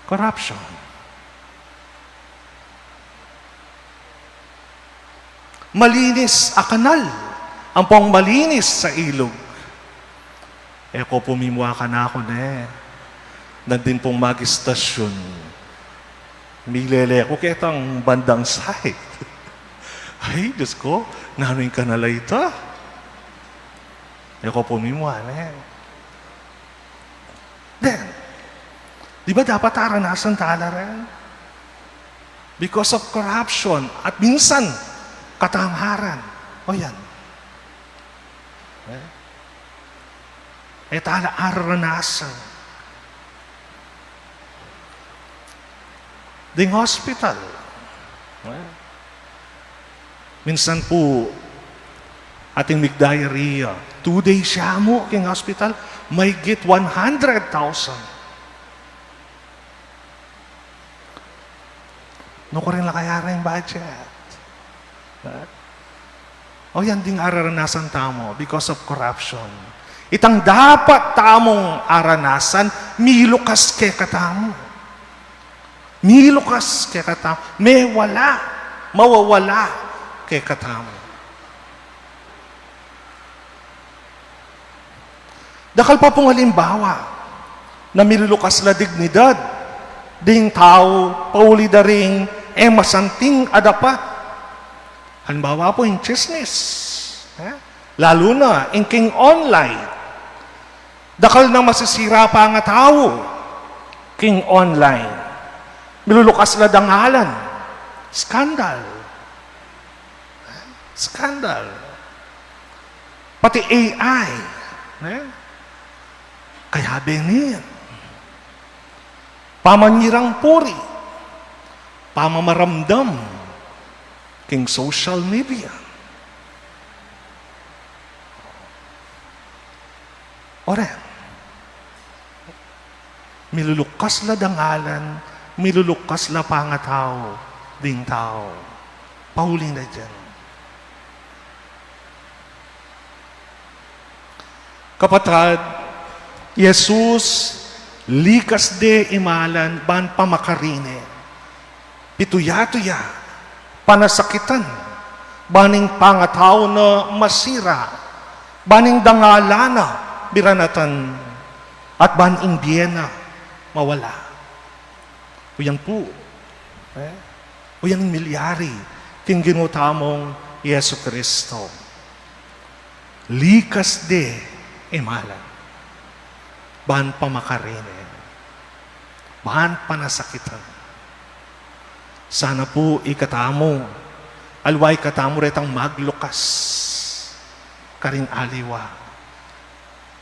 Corruption. Malinis a kanal ampong malinis a ilog. E ko pung mimua kanakung ne, nandin pung mag-istasyon. Milele ku ketang bandang side. Ay, Diyos ko, nanu ing kanal a ita? E ko pung mimua, ne? Then, di ba dapat aranasan tala rin? Because of corruption, at minsan, katamaran. O yan. E? E tala aranasan. Ding hospital. E? Minsan pu, atin mig-diarrhea. Two days ya mu king hospital, mahigit one hundred thousand. Nukarin la kaya ring budget? Ha? O yan ding araranasan tamu because of corruption. Itang dapat tamung aranasan, milukas kekatamu. Milukas kekatamu. Mewala, mawawala kekatamu. Dakal pa pung alimbawa na milulukas la dignidad ding tau pauli da ring e masanting a dapat. Alimbawa pu, ing tsismis, e? Lalu na ing king online. Dakal na masisira pangatau king online. Milulukas la dangalan. Skandal. Skandal. Pati A I, ne? Kaya binin. Pamanyirang puri, pamamaramdam king social media. Oren. Milulukas la dangalan, milulukas la pangatau ding tau. Pauli na dian. Kapatad, i Jesus likas de imalan ban pamakarin ne. Pituya-tuya, panasakitan, ban ing pangatau na masira, ban ing dangalan na biranatan, at ban ing bie na mawala. Uyan pu, e? Uyan ing milyari king Ginu tamung Jesu Cristo. Likas de imalan ban pamakarin ne, ban panasakitan. Sana pu ikatamu, aliwa ikatamu retang maglukas karing aliwa.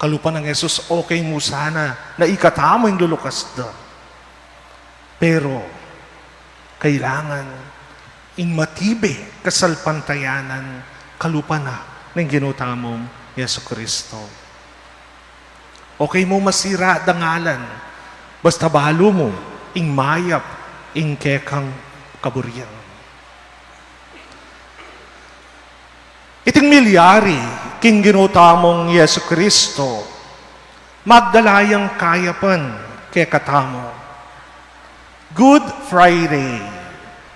Kalupa nang Jesus, okay mu sana na ikatamu ing lulukas da. Pero, kailangan Ing matibe kasalpantayanan kalupa na ning Ginu tamung Jesucristo. Okay mu masira dangalan, basta balu mu ing mayap ing kekang kaburian. Iting milyari king Ginu tamung Jesucristo, magdala yang kayapan kekatamu. Good Friday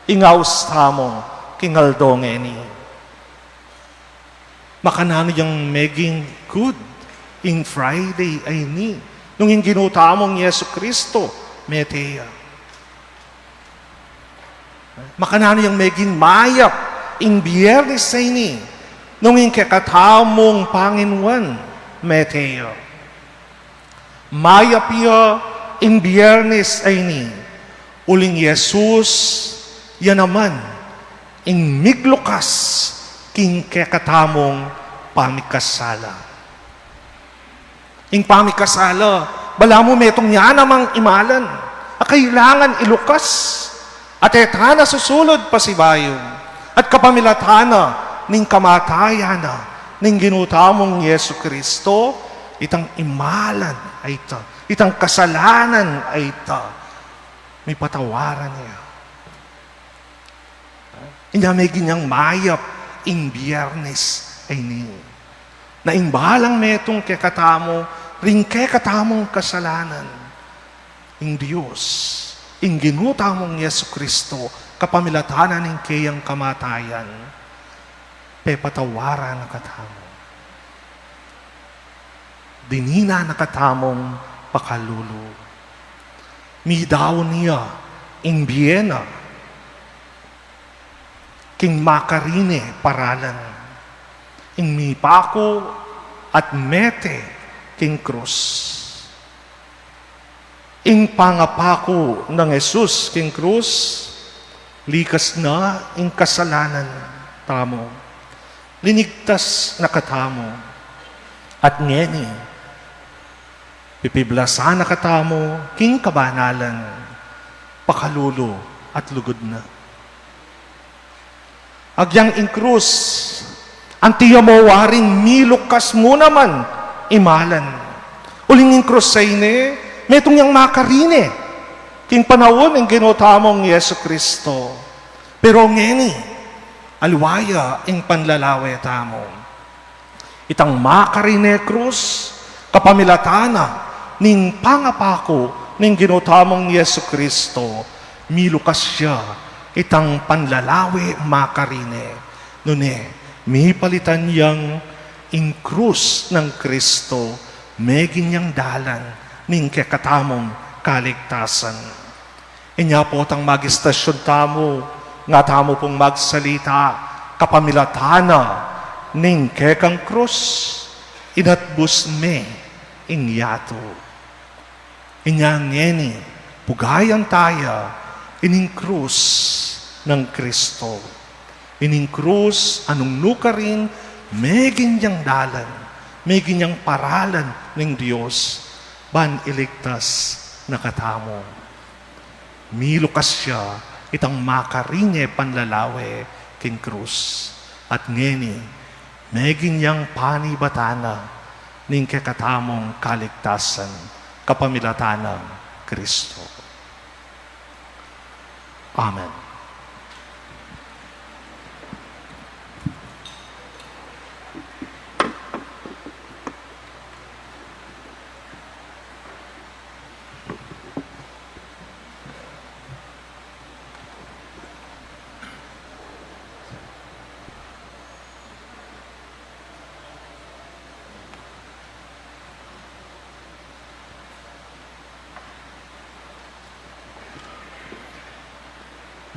ing aus tamu king aldo ngeni. Makananu yang meging good ing Friday a ini, nung ing Ginu tamung Jesucristo mete ya? Makananu yang meging mayap ing Biernes a ini, nung ing kekatamung panginuan mete ya? Mayap ya ing Biernes a ini, uling i Jesus ya naman ing miglukas king kekatamung pamikasala. Ing pamikasala, balamu metung ya namang imalan a kailangan ilukas, at e ta na susulud pasibayu, at kapamilatan na ning kamatayan na ning Ginu tamung Jesucristo, itang imalan a ita, itang kasalanan a ita, mipatawaran ya. Inya meging yang mayap ing Biernes a ini, na ing balang metung kekatamu ring kekatamung kasalanan, ing Dios, ing Ginu tamung Jesucristo, kapamilatan na ning keyang kamatayan, pepatawaran na katamu. Dininan na katamung pakalulu. Midaun ya ing bie na king makarine paralan, ing mipaku at mete king krus. Ing pangapaku nang Jesus king krus, likas na ing kasalanan tamu. Linigtas na katamu. At ngeni, pipiblasan na katamu king kabanalan, pakalulu at lugud na. Agyang ing krus, anti ya mu waring milukas mu naman imalan. Uling ing krus a ini, metung yang makarine king panaun ning Ginu tamung Jesucristo. Pero ngeni, aliwa ya ing panlalawe tamu. Itang makarine krus, kapamilatan na ning pangapaku ning Ginu tamung Jesucristo, milukas ya itang panlalawe makarine. Nune, mipalitan yang ing krus nang Kristo, meging yang dalan ning kekatamung kaligtasan. Inya potang magistasyun tamu, nga tamu pung magsalita kapamilatan na ning kekang krus, inatbus me ing yatu. Inya ngeni, pugayan ta ya ining krus nang Kristo. Ining krus a nung nukarin meging yang dalan, meging yang paralan ning Dios, ban iligtas na katamu. Milukas ya itang makarine panlalawe king krus. At ngeni, meging yang panibatan na ning kekatamung kaligtasan kapamilatan nang Kristo. Amen.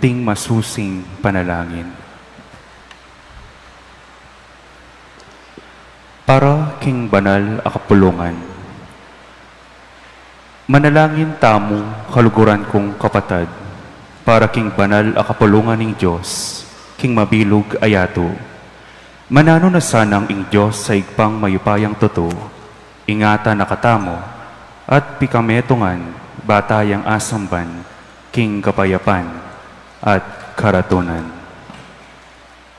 Ding masusing panalangin. Para king banal a kapulungan. Manalangin tamu, kaluguran kung kapatad, para king banal a kapulungan ning Dios, king mabilug a yatu. Mananu na sanang ing Dios a Ibpang mayupayang tutu, ingatan na katamu, at pikametungan, ba tayang asamban king kapayapan at karatunan.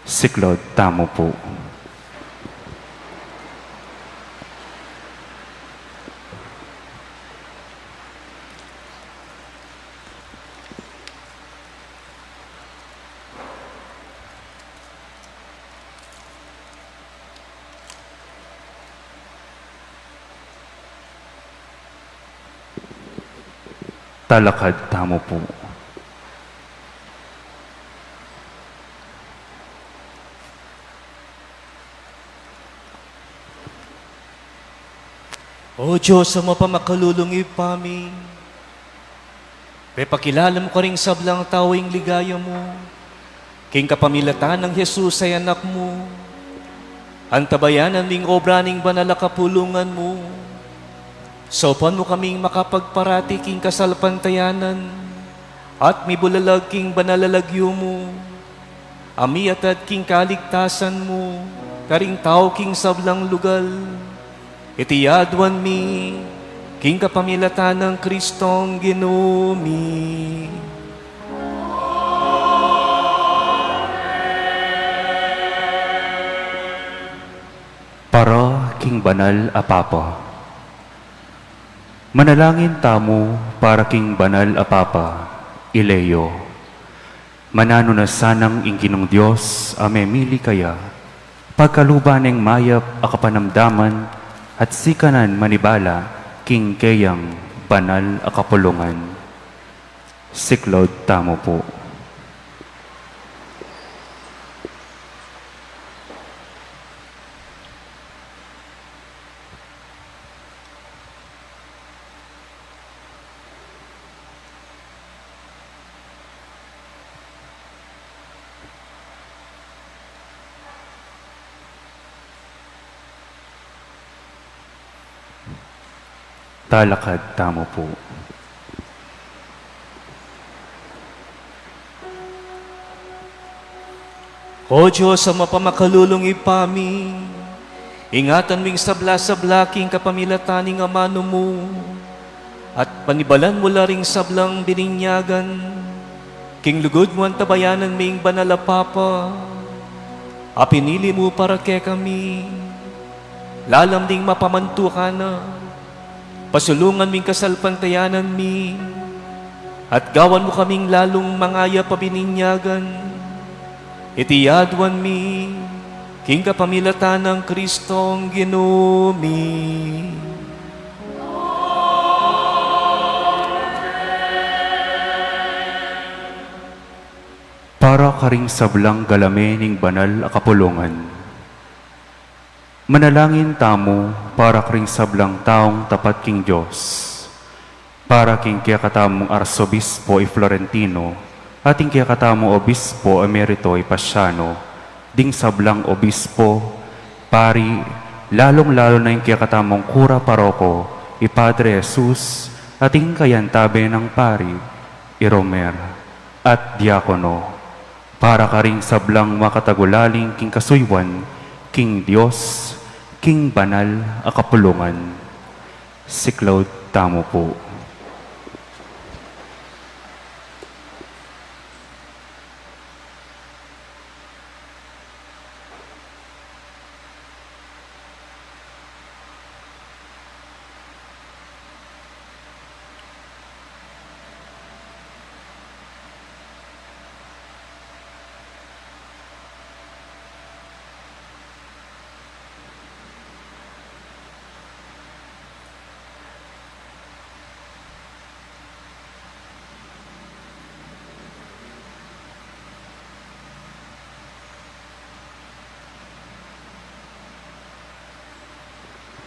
Siklaud tamu pu. Talakad tamu pu. O Dios a mapamakalulung Ibpa mi, pepakilala mu karing sablang tau ing ligaya mu, king kapamilatan nang Jesus a Anak mu. Antabayanan mu ing obra ning banal a kapulungan mu. Saupan mu kaming makapagparati king kasalpantayanan at mibulalag king banal a lagyu mu, a miatad king kaligtasan mu karing tau king sablang lugal. Iti aduan mi king kapamilatan nang Kristong Ginu mi. Para king banal a Papa. Manalangin tamu para king banal a Papa, i Leo. Mananu na sanang ing Ginung Dios a memili kaya, pagkaluban neng mayap a kapanamdaman at sikanan manibala king keyang banal a kapulungan. Siklaud tamu pu. Talakad tamu pu. O Dios a mapamakalulung Ibpa mi, ingatan mu ing sabla-sabla king kapamilatan ning amanu mu, at panibalan mu la ring sablang bininyagan. King lugud mu antabayanan me ing banal a Papa a pinili mu para kekami, lalam ding mapamantukan na. Pasulungan mu ing kasalpantayanan mi, at gawan mu kaming lalung mangayap a bininyagan. Iti aduan mi king kapamilatan nang Kristong Ginu mi. Para karing sablang galame ning banal a kapulungan. Manalangin tamu para karing sablang taung tapat king Dios, para king kekatamung Arsobispo i Florentino, at ing kekatamung Obispo Emerito i Pasiano, ding sablang obispo, pari, lalung-lalu na ing kekatamung kura paroko, i Padre Jesus, at ing kayantabe nang pari, i Romer, at diakono, para karing sablang makatagulaling king kasuyuan king Dios, king banal a kapulungan. Siklaud tamu pu.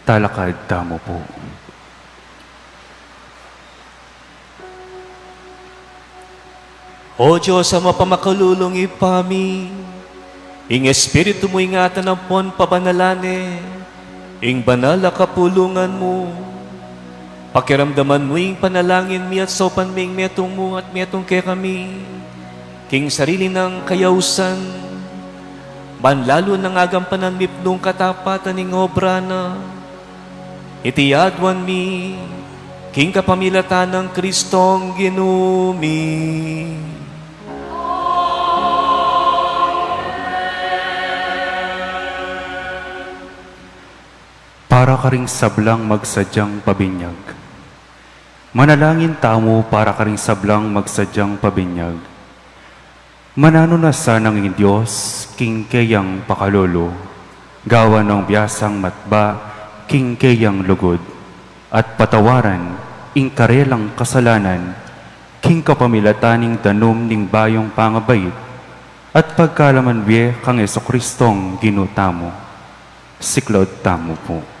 Talakad tamu pu. O Dios a mapamakalulung Ibpa mi, ing Espiritu mu ingatan ampon pabanalan ne ing banal a kapulungan mu. Pakiramdaman mu ing panalangin mi at saupan me ing metung mu at metung kekami king sarili nang kayausan, ban lalu nang agampanan mipnung katapatan ing obra na. Iti aduan mi king kapamilatan nang Kristong Ginu mi. Para karing sablang magsadyang pabinyag. Manalangin tamu para karing sablang magsadyang pabinyag. Mananu na sanang ing Dios king keyang pakalulu, gawan nang biasang matba king keyang lugud, at patawaran ing karelang kasalanan king kapamilatan ning danum ning bayung pangabait, at pagkalaman bie kang Jesucristong Ginu tamu. Siklaud tamu pu.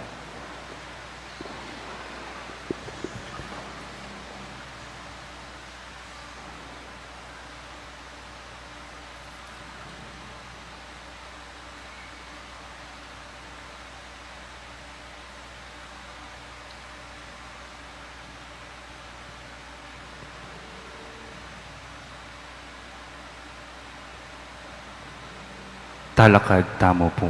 Talakad tamu pu.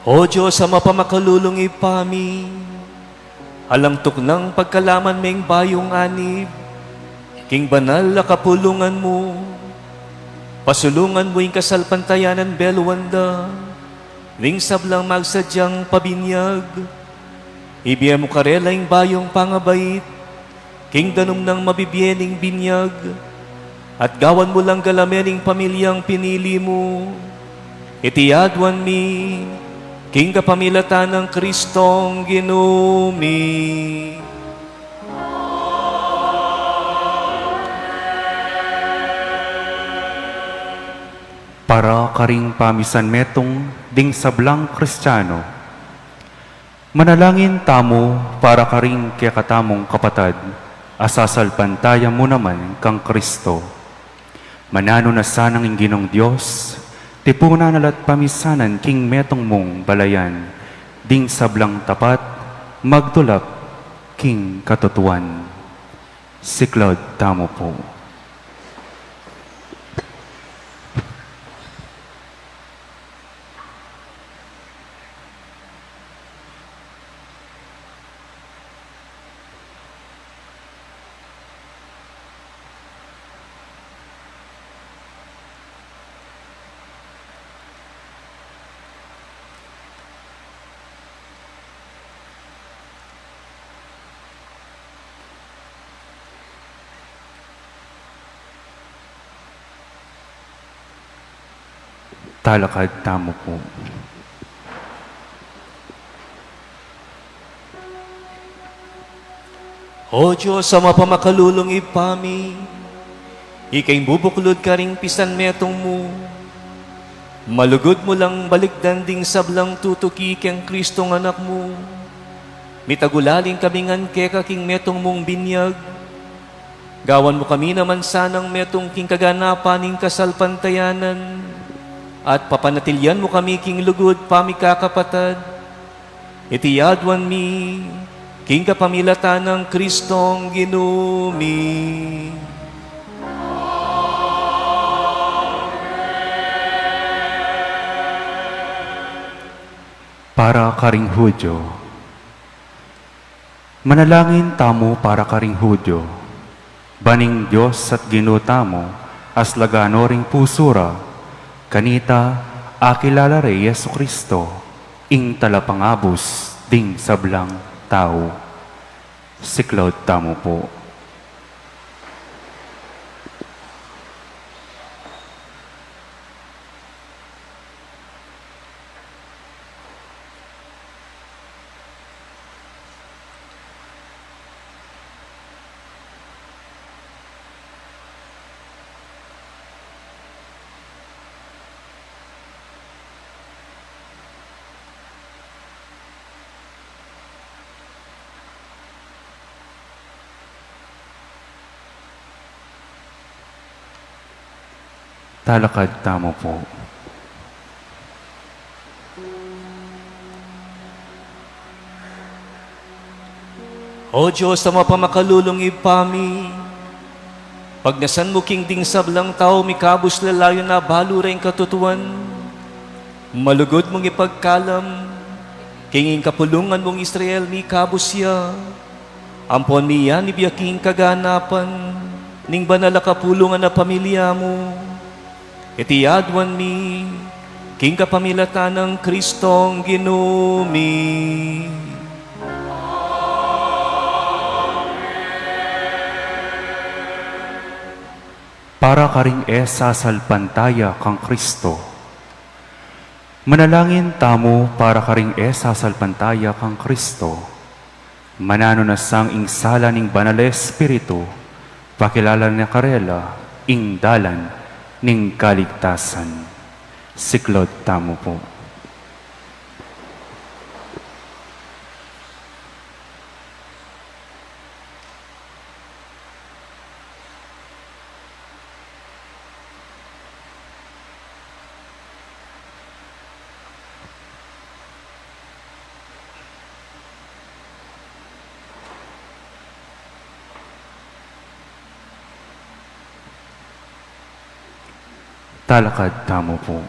O Dios, Ama pamakalulung Ibpa mi, alang tuknang pagkalaman meng bayung anib king banal a kapulungan mu, pasulungan mu ing kasalpantayanan beluan da ning sablang magsadyang pabinyag. Ibie mu karela ing bayung pangabait king danum nang mabibie ning binyag, at gawan mu lang galamen ing pamilyang pinili mu. Iti aduan mi king kapamilatan nang Kristong Ginu mi. Para karing pamisan metung ding sablang Kristiano. Manalangin tamu para karing kekatamung kapatad a sasalpantaya mu naman kang Kristo. Mananu na sanang ing Ginung Dios, tipunan na la't pamisanan king metung mung balayan, ding sablang tapat, magdulap king katutuan. Siklaud tamu pu. Talakad tamu pu. O Dios, Ama pamakalulung Ibpa mi, ika ing bubuklud karing pisan metung mu, malugud mu lang balikdan ding sablang tutuki kang Kristong Anak mu. Mitagulaling kami ngan keka king metung mung binyag. Gawan mu kami naman sanang metung king kaganapan ning kasalpantayanan, at papanatilian mu kami king lugud pamikakapatad. Iti aduan mi king kapamilatan nang Kristong Ginu mi. Para karing Hudyo. Manalangin tamu para karing Hudyo. Ban ing Dios at Ginu tamu, aslagan no ring pusu ra, kanita akilala re i Jesucristo, ing talapangabus ding sablang tau. Siklaud tamu pu. Talakad tamu pu. O Dios, Ama pamakalulung Ibpa mi, pagnasan mu king ding sablang tau mikabus la layun a balu reng katutuan, malugud mung ipagkalam king ing kapulungan mung Israel mikabus ya, ampon miyanib ya king kaganapan. ning banal a kapulungan a pamilya mu. Iti aduan mi, king kapamilatan nang Kristong Ginu mi. Para karing e sasalpantaya kang Kristo. Manalangin tamu para karing e sasalpantaya kang Kristo. Mananu na sang ing sala ning Banal a Espiritu, pakilala na karela ing dalan ning kaligtasan. Siklaud tamu pu. Talakad tamu pu.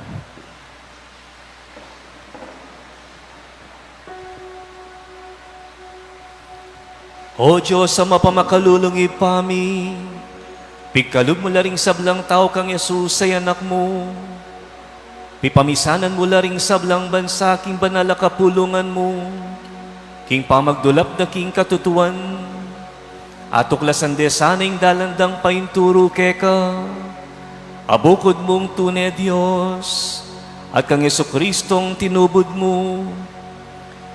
O Dios a mapamakalulung Ibpa mi, pigkalub mu la ring sablang tau kang Jesus a Anak mu. Pipamisanan mu la ring sablang bansa king banal a kapulungan mu, king pamagdulap da king katutuan. Atuklasan de sana ing dalan dang painturu keka, a bukud mung tune Dios, at kang Jesucristong tinubud mu.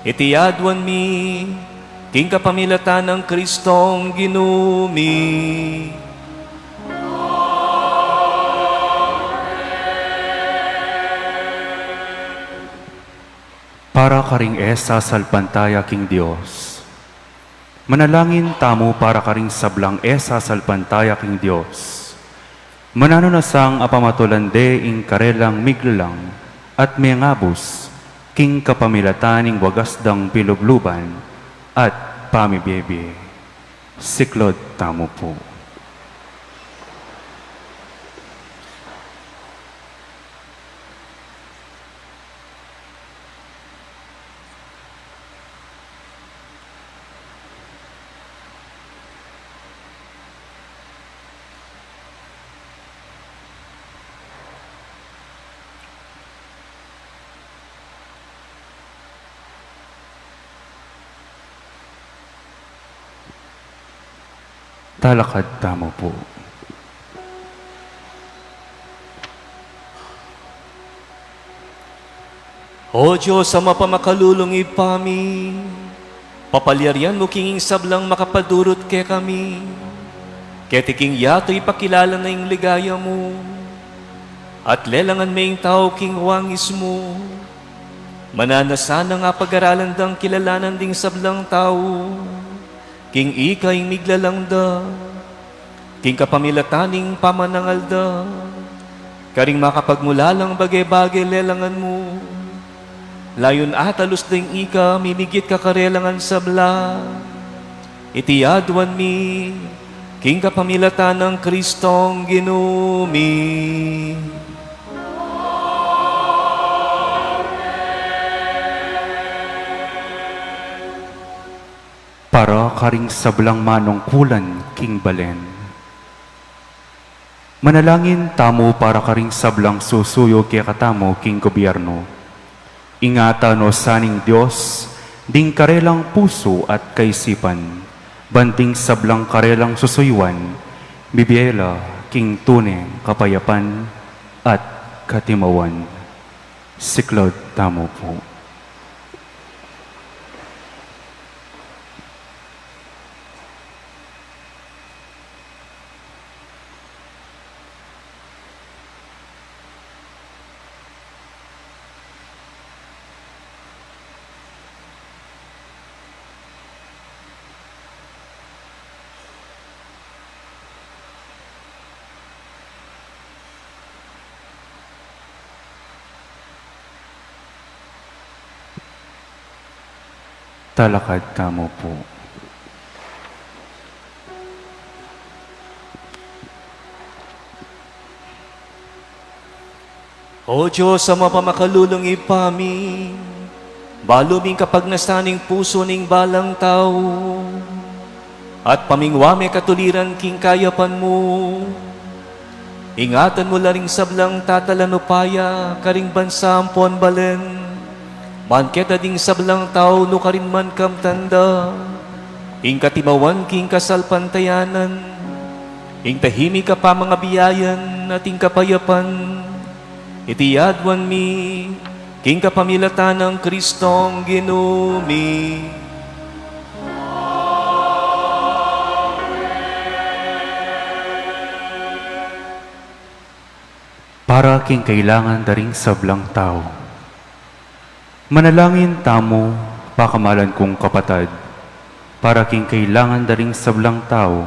Iti aduan mi, king kapamilatan nang Kristong Ginu mi. Para karing e sasalpantaya king Dios. Manalangin tamu para karing sablang e sasalpantaya king Dios. Mananu na sang apamatulan de ing karelang miglalang at mengabus king kapamilatan ning wagas dang pilubluban at pamibie-bie. Siklaud tamu pu. Talakad tamu pu. O Dios a mapamakalulung Ibpa mi, papalyarian mu king sablang makapadurut kekami, keti king yatu ipakilala na ing ligaya mu, at lelangan me ing tau king wangis mu. Mananu na sanang apagaralan dang kilalanan ding sablang tau king ika ing miglalang da, king kapamilatan ning pamanangal da, karing makapagmulalang bage-bage lelangan mu. Layun atalus ding ika mimigit kakarelang sabla. Iti aduan mi, king kapamilatan nang Kristong Ginu mi. Para karing sablang manungkulan king balen. Manalangin tamu para karing sablang susuyu kekatamu king gobyerno. Ingatan no sa ning Dios ding karelang pusu at kaisipan, ban ding sablang karelang susuyuan, bibie la king tuneng kapayapan at katimawan. Siklaud tamu pu. Talakad tamu pu. O Dios a mapamakalulung Ibpa mi, balu ming kapagnasan ning pusu ning balang tau. At pamingwa me katuliran king kayapan mu, ingatan mu la ring sablang tatalan upaya karing bansa ampon balen, ban keta ding sablang tau nukarin man kamtan da, ing katimawan king kasalpantayanan, ing tahimik a pamangabiayan at ing kapayapan, iti aduan mi, king kapamilatan nang Kristong Ginu mi. Para king kailangan da ring sablang tau. Manalangin tamu, pakamalan kung kapatad, para king kailangan da ring sablang tau.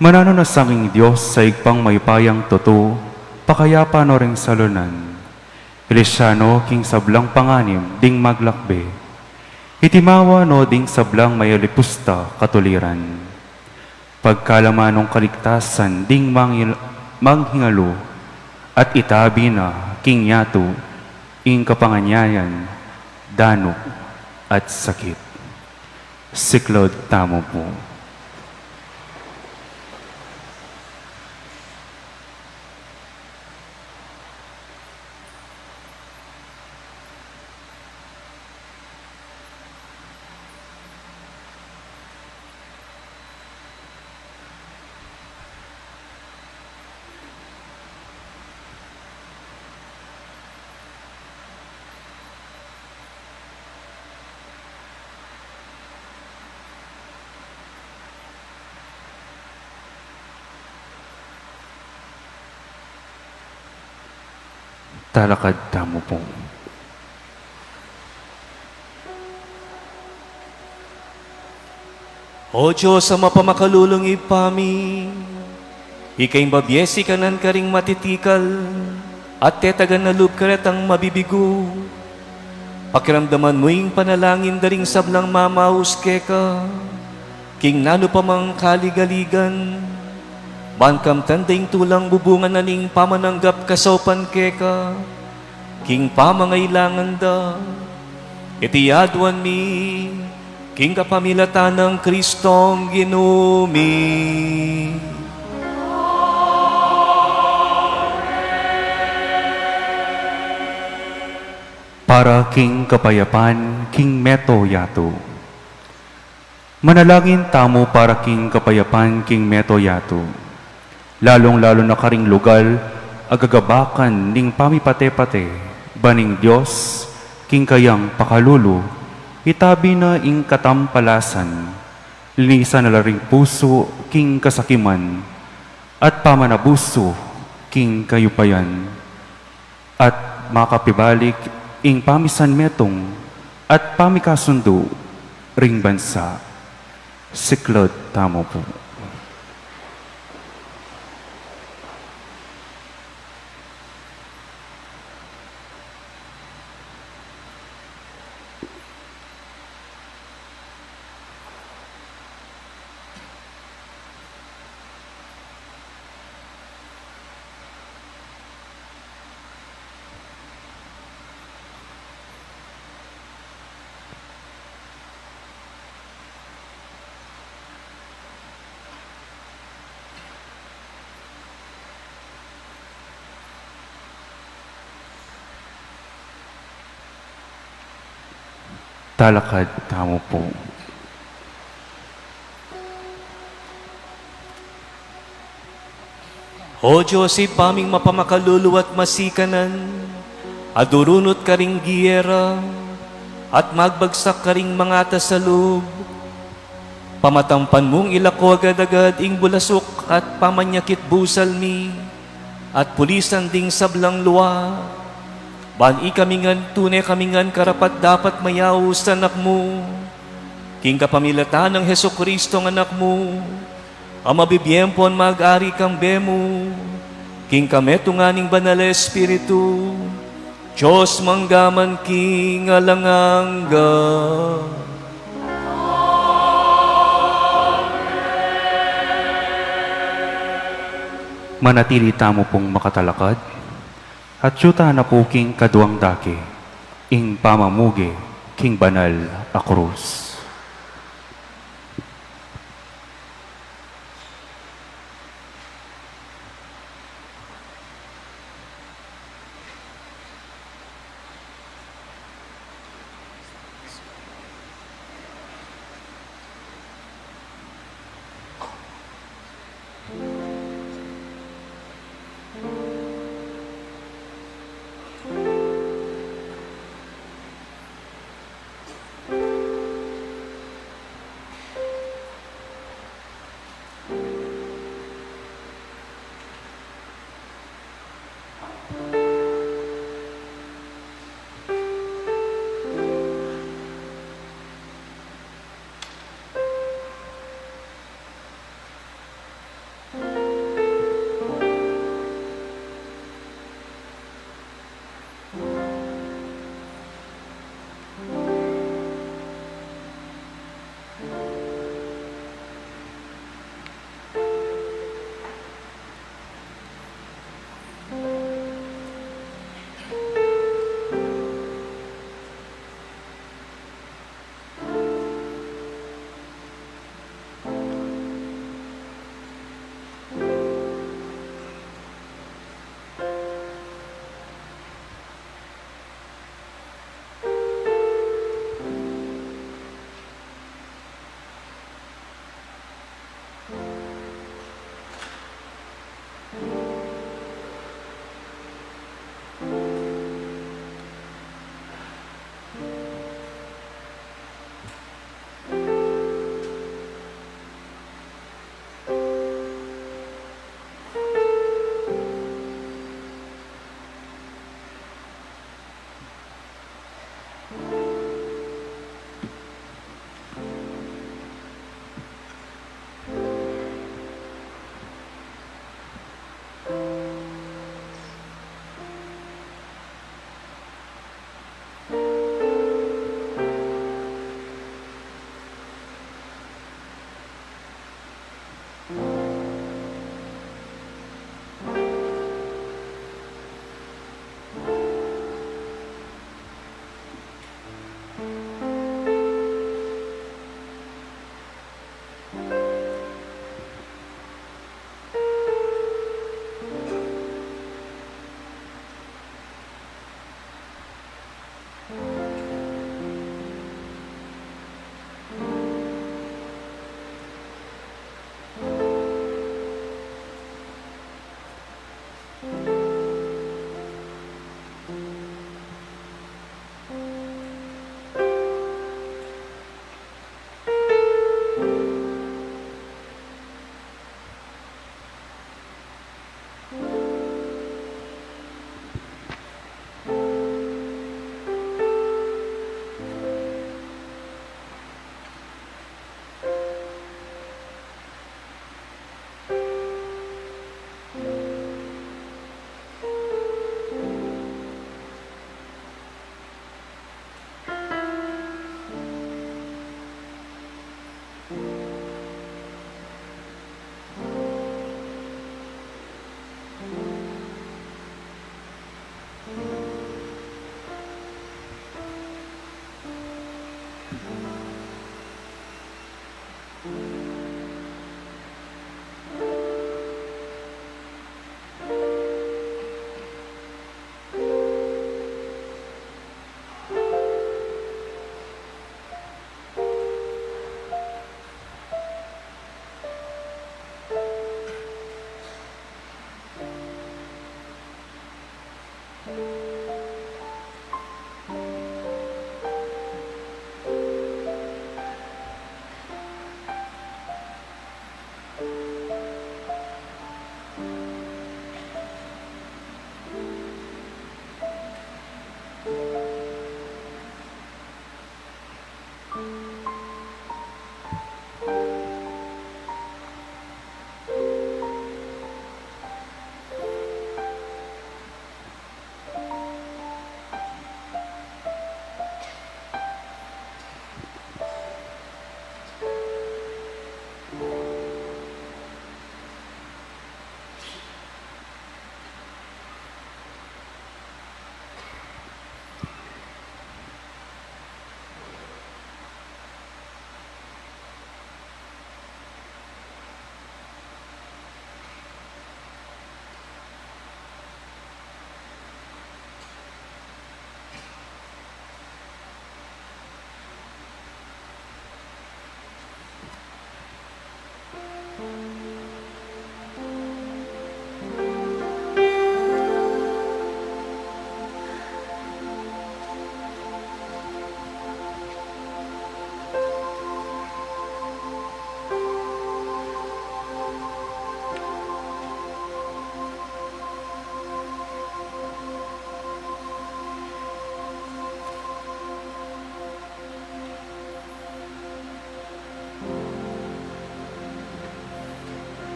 Mananu na sa king Dios a Ibpang mayupayang tutu, pakayapa no ring salonan. Ilisya no king sablang panganib ding maglakbe. Itimawa no ding sablang mayalipus ta katuliran. Pagkalama nong kaligtasan ding mangil-, manghingalu, at itabi na king yatu ing kapanganiayan, danu, at sakit. Siklaud tamu pu. Talakad tamu pu. O Dios a mapamakalulung Ibpa mi, ika ing babie sikanan karing matitikal, at tetagan na lub karetang mabibigu. Pakiramdaman mu ing panalangin da ring sablang mamaus keka, king nanu pa mang kaligaligan, ban kamtan da ing tulang bubungan na ning pamananggap kasaupan keka, king pamangailangan da. Iti aduan mi, king kapamilatan nang Kristong Ginu mi. Para king kapayapan king meto yatu. Manalangin tamu para king kapayapan king meto yatu, lalung-lalu na karing lugal a gagabakan ning pamipate-pate, ban ing Dios, king kayang pakalulu, itabi na ing katampalasan, linisan na la ring pusu king kasakiman, at pamanabusu king kayupayan, at makapibalik ing pamisanmetung at pamikasundu ring bansa. Siklaud tamu pu. Talakad tamu pu. O Dios, Ibpa ming mapamakalulu at masikanan, a durunut karing giyera, at magbagsak karing mangata sa lub, pamatampan mung ilako agad-agad ing bulasuk at pamanyakit busal mi, at pulisan ding sablang lua, ban ikami ngan tune kami ngan karapat-dapat mayaus anak mu, king kapamilatan nang Jesucristong Anak mu, a mabibie ampon mag-ari kambe mu, king kametungan ning Banal a Espiritu, Dios mangga man king alang angga. Manatili tamu pung makatalakad, at yuta na pu king kaduang dake ing pamamuge king banal a krus.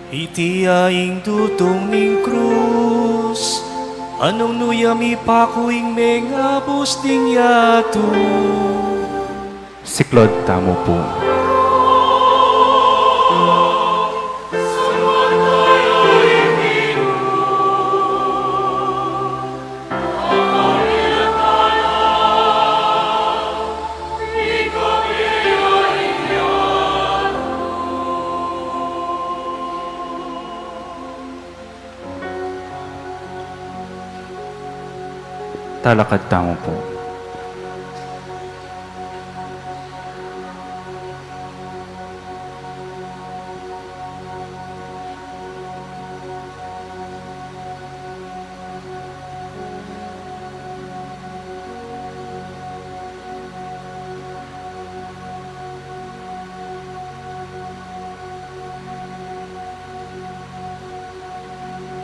Iti ya ing dutung ning krus, a nung nu ya mipaku ing mengabus ning yatu. Siklaud tamu pu. Talakad tamu pu.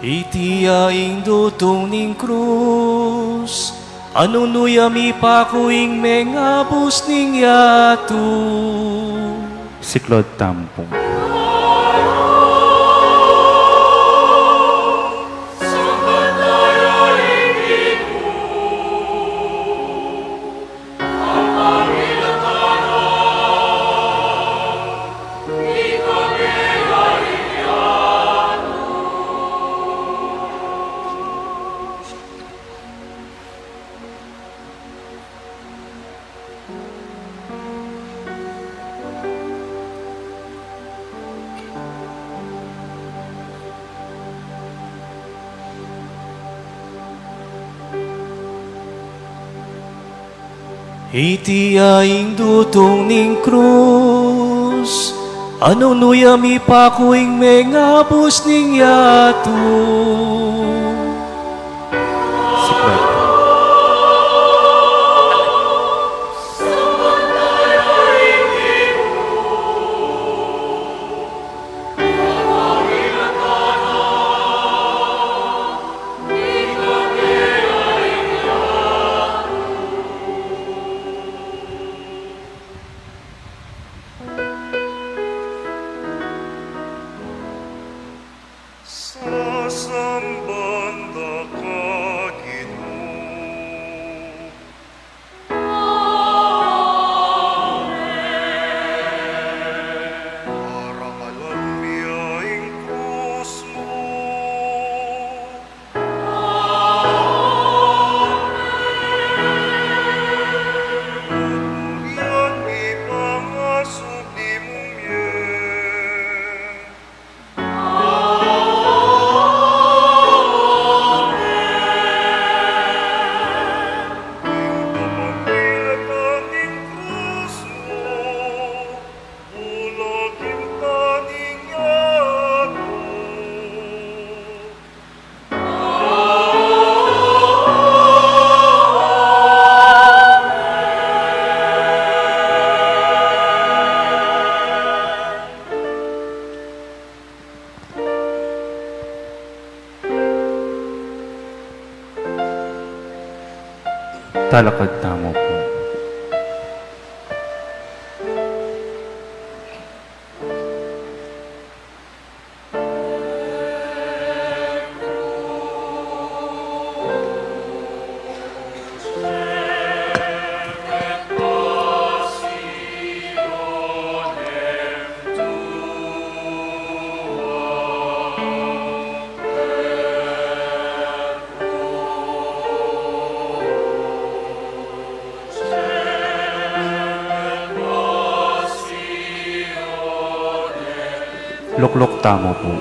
Iti ya ing dutung ning krus, a nung nu ya mipaku ing mengabus ning yatu. Siklaud tamu pu. Iti ya ing dutung ning krus, a nung nu ya mipaku ing mengabus ning yatu. Siklaud. Sasamban da ka, Ginu. Amen. Parangalan mi ya ing krus mu. Amen. Pupurian mi pangasubli mung mie. Amen. Ing kapamilatan ning krus mu, bulag ing taning yatu. Talakad tamu pu. Lukluk tamu pu.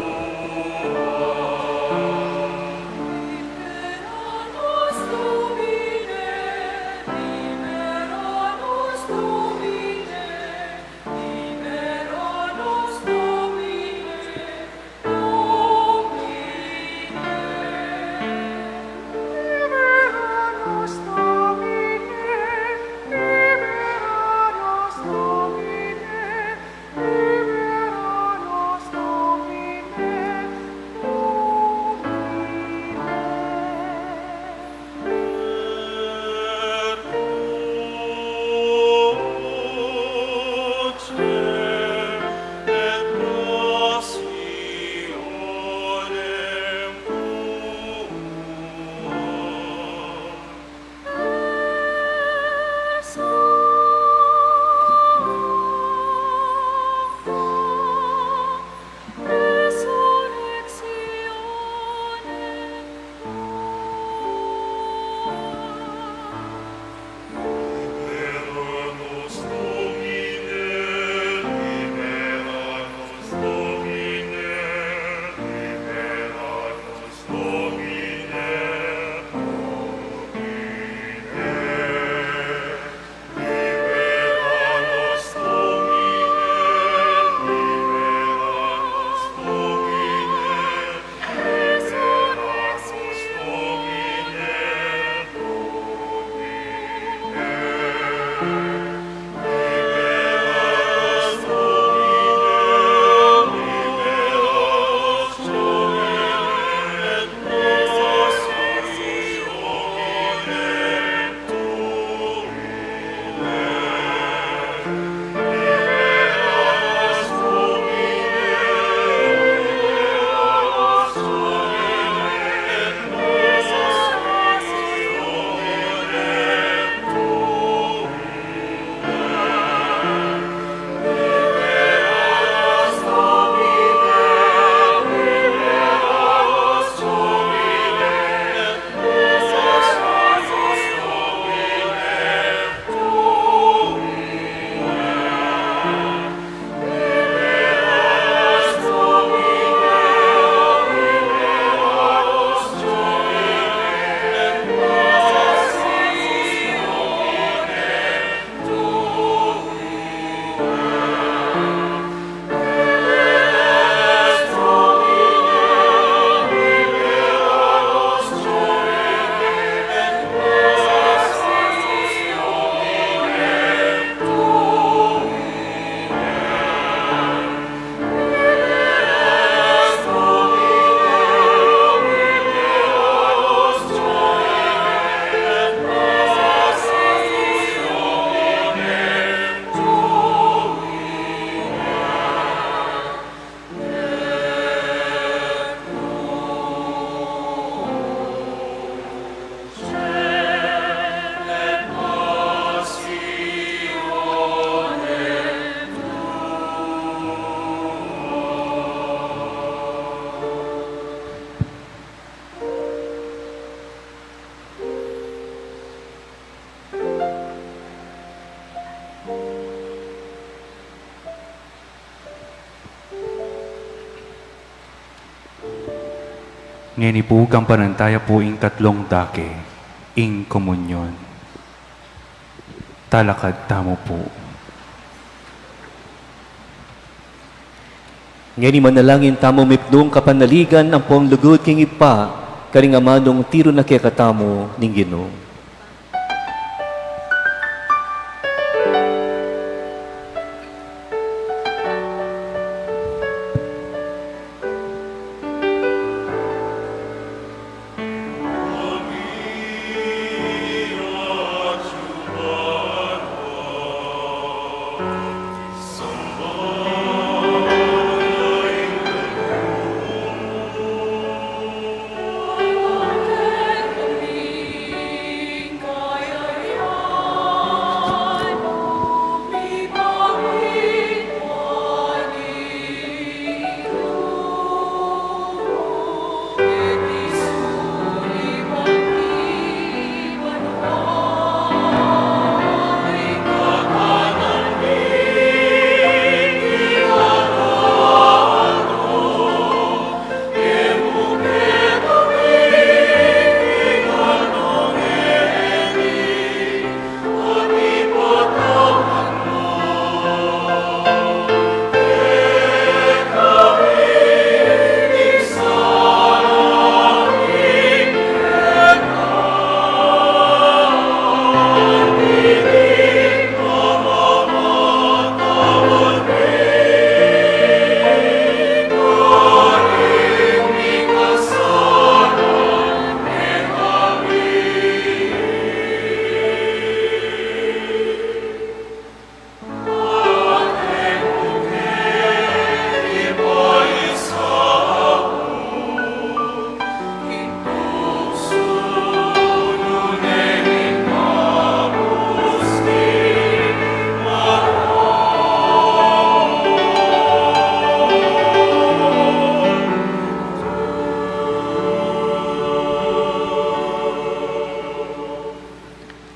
Ngeni pu, kampanantaya pu ing katlung dake, ing komunyon. Talakad tamu pu. Ngeni manalangin tamu mipnung kapanaligan ampong lugud king Ibpa, karing amanung tiru na kekatamu ning Ginu.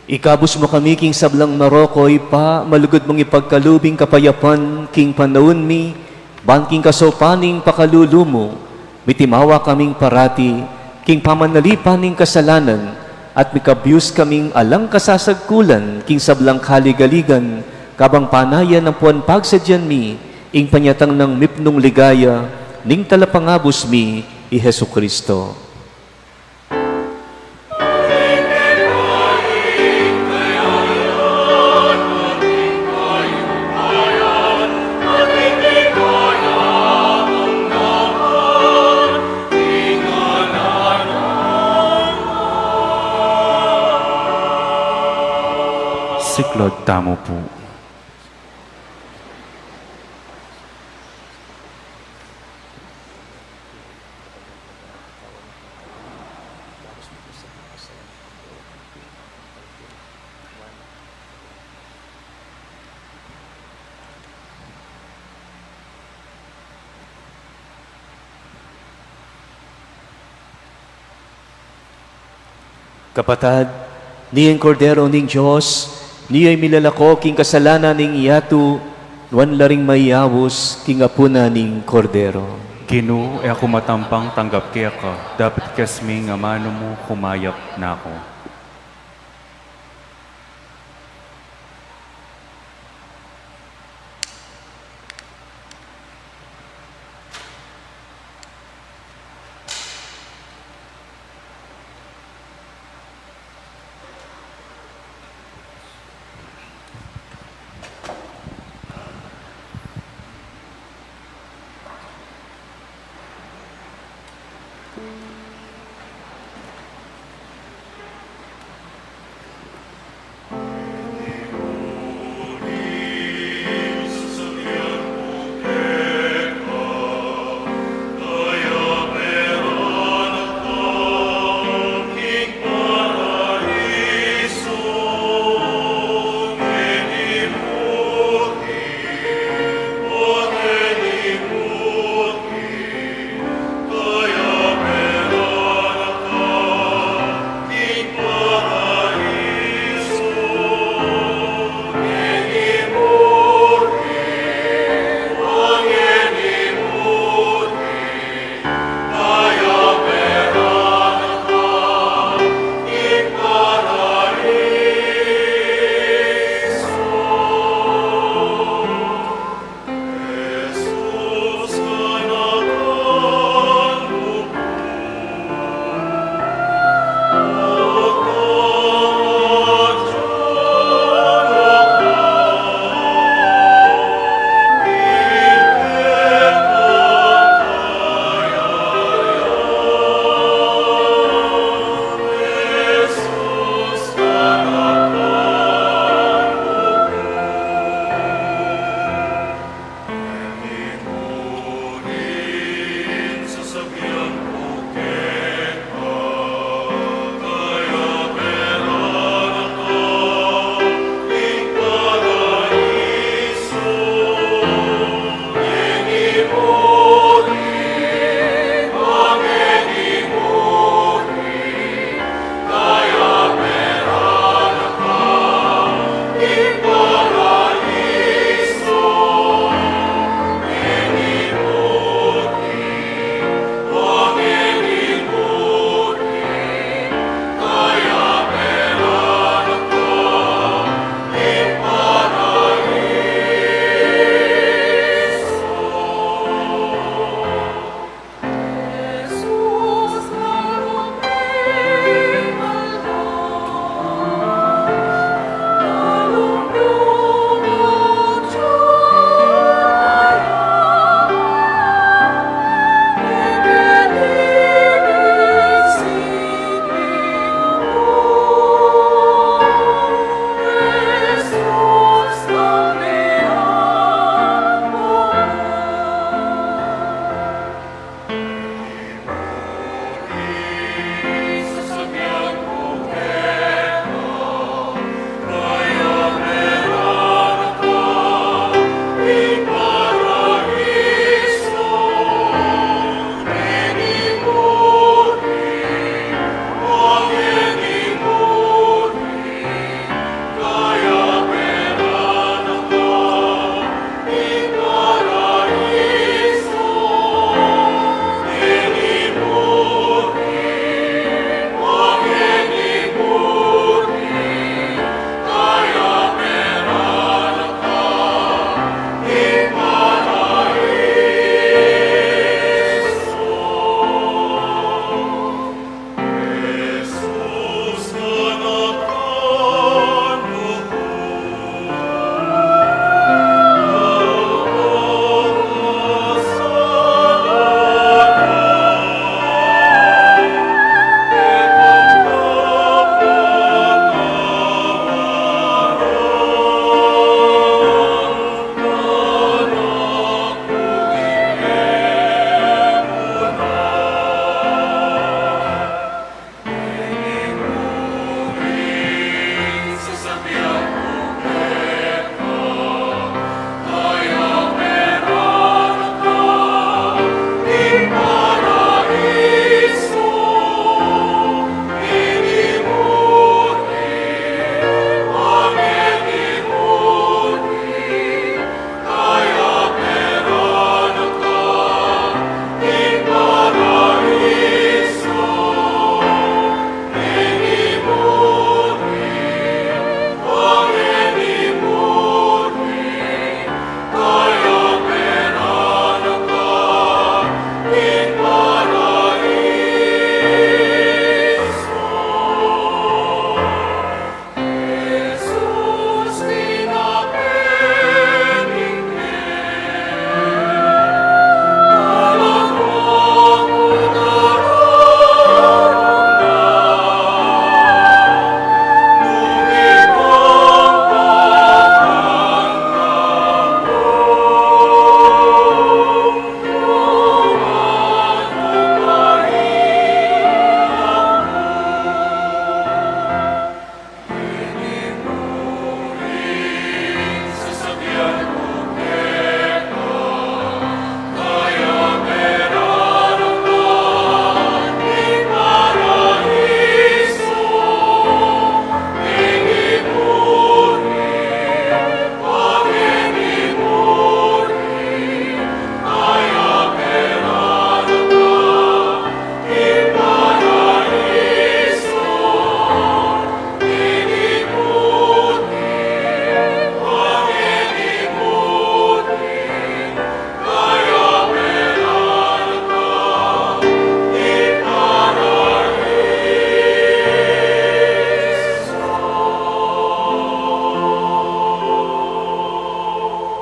Ikabus mu kami king sablang marok, O Ibpa, malugud mung ipagkalub ing kapayapan king panaun mi, ban king kasaupan ning pakalulu mu, mitimawa kaming parati king pamanalipan ning kasalanan, at mikabus kaming alang kasasagkulan king sablang kaligaligan, kabang panayan ampon pagsadyan mi ing panyatang nang mipnung ligaya ning Talapangabus mi, i Jesucristo. Siklaud tamu pu. Kapatad, ini ing Kordero ning Dios, ini ing milalako king kasalanan ning yatu, nuan la ring mayaus king apunan ning Kordero. Ginu, e aku matampang tanggap keka, dapot ikasming amanu mu, kumayap na ku.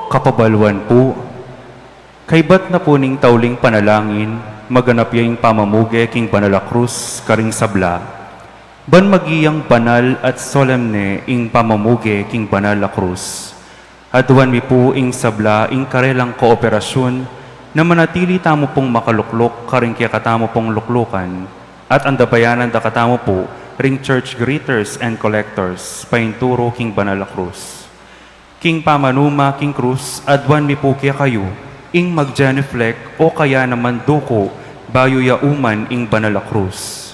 Kapabaluan pu, kaybat na pu ning tauling panalangin, maganap ya ing pamamuge king banal a krus karing sabla, ban maging banal at solemne ing pamamuge king banal a krus. Aduan mi pu ing sabla ing karelang kooperasyun, na manatili tamu pung makalukluk karing kekatamu pung luklukan, at andabayanan da katamu pu ring church greeters and collectors painturu king banal a krus. King pamanuma king krus, aduan mi pu kekayu ing maggenuflect o kaya naman duku bayu ya uman ing banal a krus.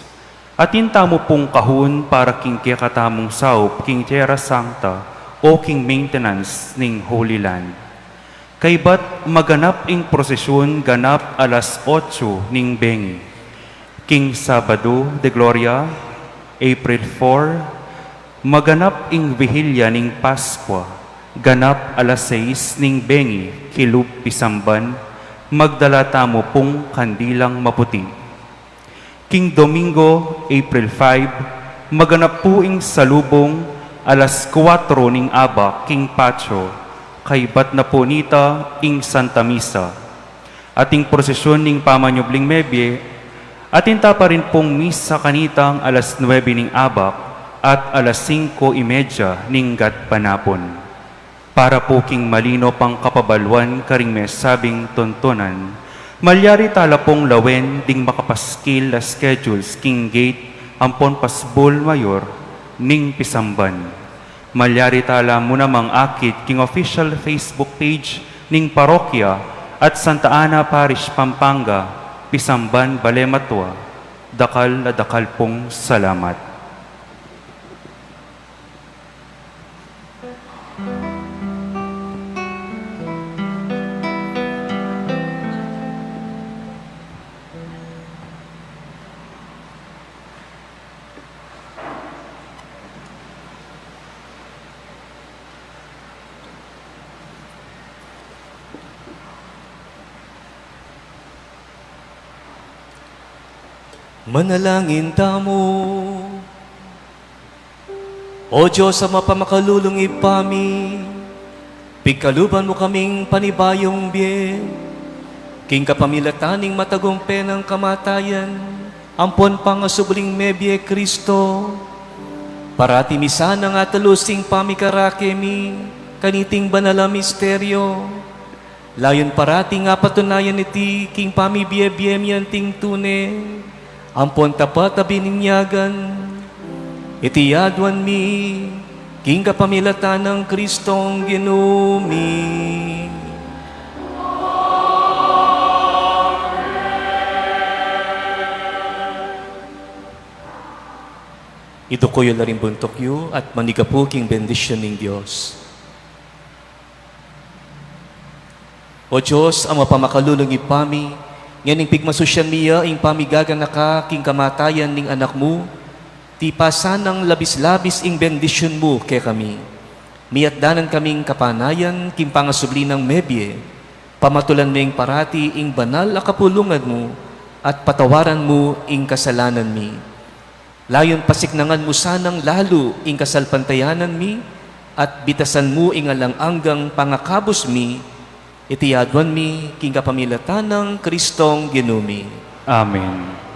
Atin tamu pung kahun para king kekatamung saup king Tierra Santa o king maintenance ning Holy Land. Kaybat maganap ing prosesyun ganap alas otsu ning bengi. King Sabado de Gloria, April four, maganap ing Vigilya ning Paskwa, ganap alas sais ning bengi, kilub pisamban, magdala tamu pung kandilang maputi. King Domingo, April five, maganap pu ing salubung alas kuwatro ning abak king patio, kaybat na pu nita ing Santa Misa. At ing prosesyun ning pamanyubling mebie, atin ta pa rin pung misa kanitang alas nuebe ning abak at alas singko y media ning gatpanapun. Para pu king malino pang kapabaluan karing mesabing tuntunan, malyari tala pung lawen ding makapaskil a schedules king gate ampon pasbul mayor ning pisamban. Malyari tala mu namang akit king official Facebook page ning parokya at Santa Ana Parish, Pampanga, pisamban bale matua. Dakal a dakal pung salamat. Manalangin tamu. O Dios a mapamakalulung Ibpa mi, pigkaluban mu kaming panibayung bie, king kapamilatan ning matagumpe nang kamatayan ampon pangasubling mebie Kristo. Parati mi sanang atalus ing pamikarake mi kaniting banal a misteryo, layun parati nang patunayan iti king pamibie-bie mi anting tune ampon tapat a bininyagan. Iti aduan mi king kapamilatan nang Kristong Ginu mi. Iduku yu la ring buntuk yu at manigapu king bendisyun ning Dios. O Dios a mapamakalulung Ibpa mi, ngening pigmasusyan mi ya ing pamigaganaka king kamatayan ning Anak mu, tipasan nang labis-labis ing bendisyun mu kekami. Miatdanan kaming kapanayan king pangasubli nang mebie, pamatulan ming parati ing banal a kapulungan mu at patawaran mu ing kasalanan mi. Layun pasiknangan mu sanang lalu ing kasalpantayanan mi, at bitasan mu ing alang anggang pangakabus mi, iti aduan mi king kapamilatan nang Kristong Ginu mi. Amen.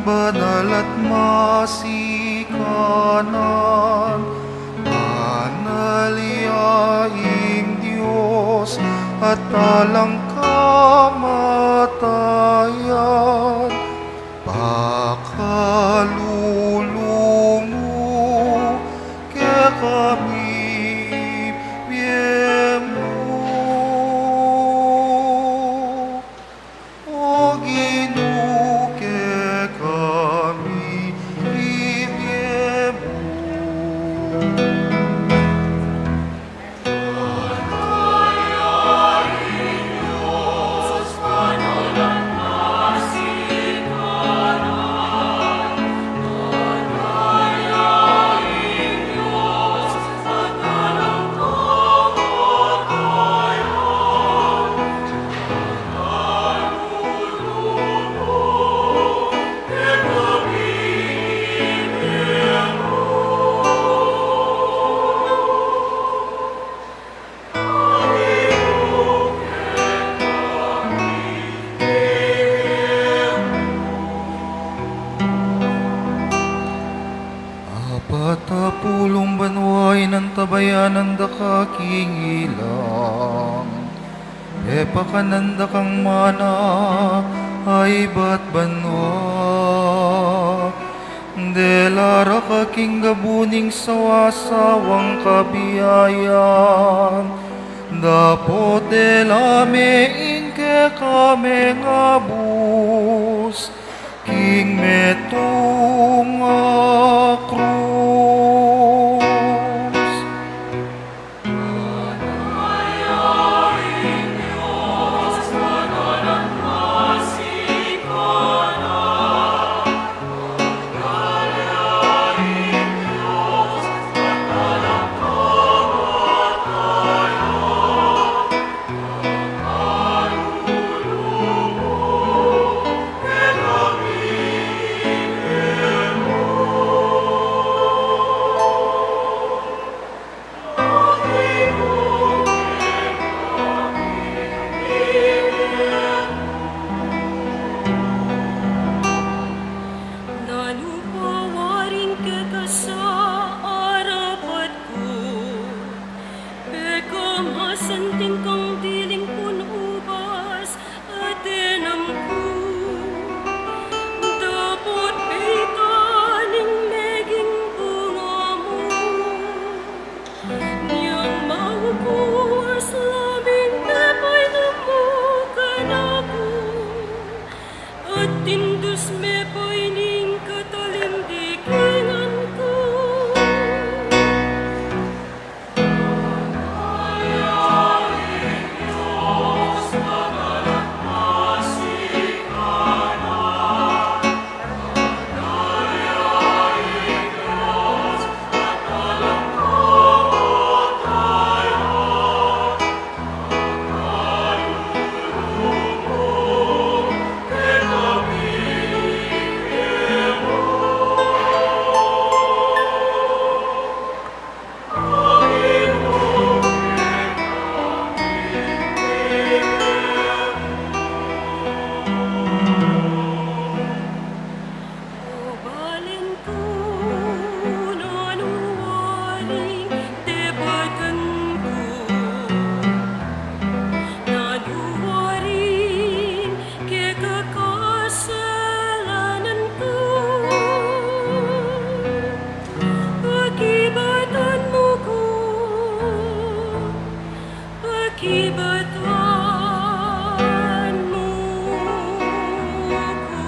Banal at masikanan, banal ya ing Dios at alang kamatayan, pakalulu mu kekami bie mu. O Ginu, kekami bie mu. Apat a pulung banua inantabayanan da ka king ilang, pepakanan da kang mana a ibat banua. Dela ra ka king gabu ning sawa-sawang kabiayan, dapot dela me ing kekaming abus king metung a krus. Nanu pa waring keka sa arapat ku, pekamasanting kang diling pun ubas a tinam ku, dapot peitan ing meging bunga mu. Nyang mauku a sabing pepainam mu kanaku, at tindus me pa ining katalimdikingan ku. O balen ku, nanu waring debatan ku, nanu waring keka kasalanan ku, pakibatan mu ku. Pakibatan mu ku.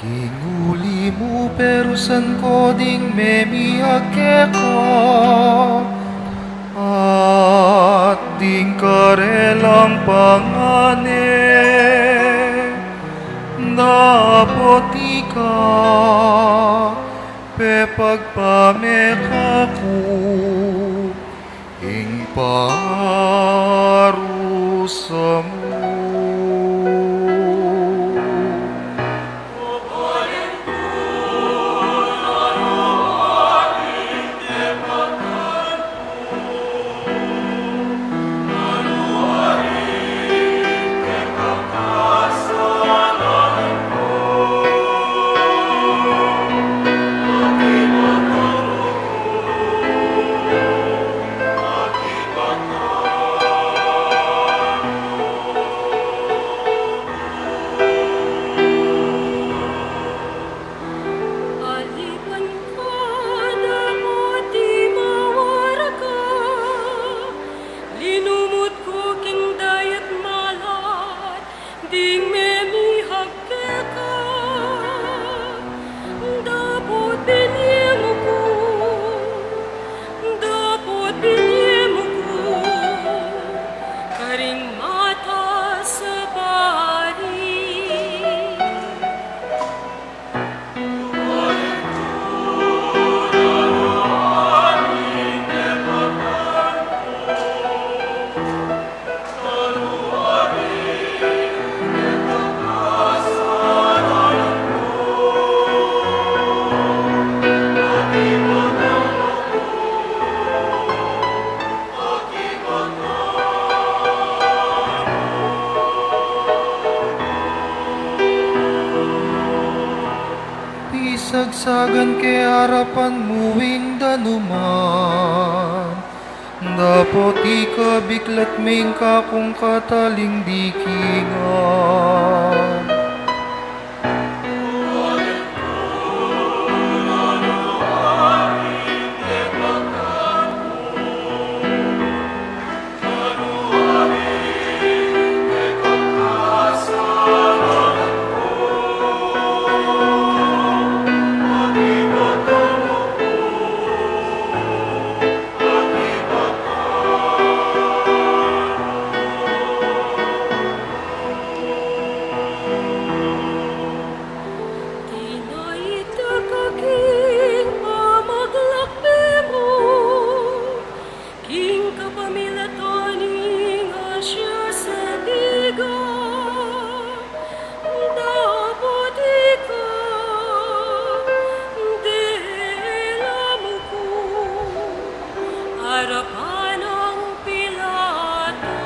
King uli mu perusan ko ding memiak keka, at ding karelang pangane. Dapot ika pepagpame kaku ing parusa mu. Alipan ka, dapot di mawarag ka, linumut ku king dayat malat, ding memihag keka. Dapot binie mu ku, dapot binie mu ku karing matas a bari. Pisagsagan ke arapan mu ing danuman, dapot ika biklat me ing kakung kataling dikingan. Tinaid ka king pamaglakbe mu, king kapamilatan ning Asia Sediga, dapot ika dela mu ku arapan nang Pilato.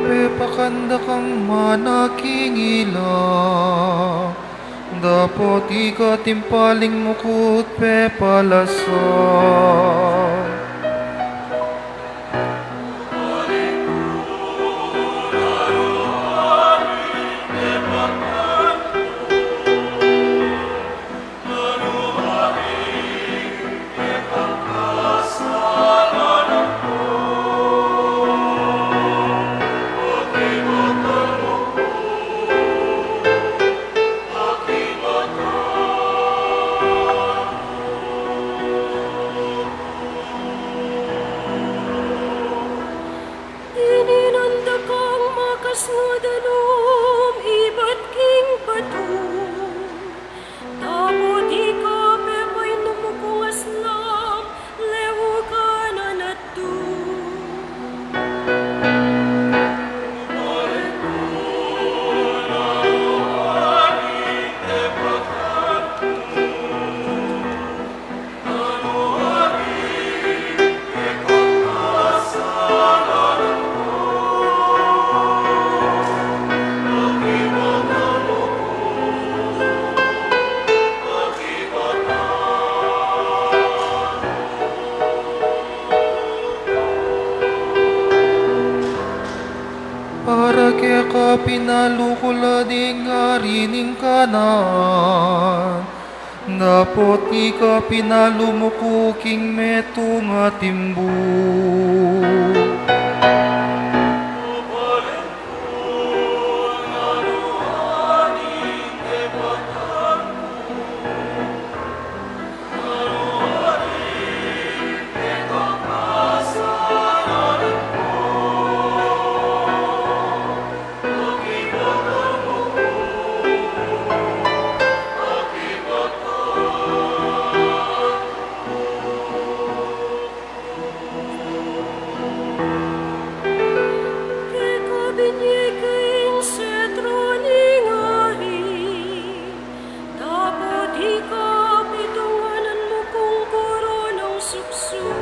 Pepakan da kang mana king ila, dapot ika timpaling mu ku't pepalasan. Pinalu ku la ding ari ning Kanaan, dapot ika pinalu mu ku king metung a timbu. Keka binie ke ing setro ning ari, dapot ika pitunganan mu kung koronang suksuk.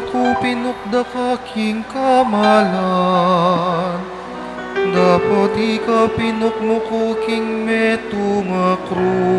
Aku pinukda ka king kamalan, dapot ika pinuk mu ku king metung a krus.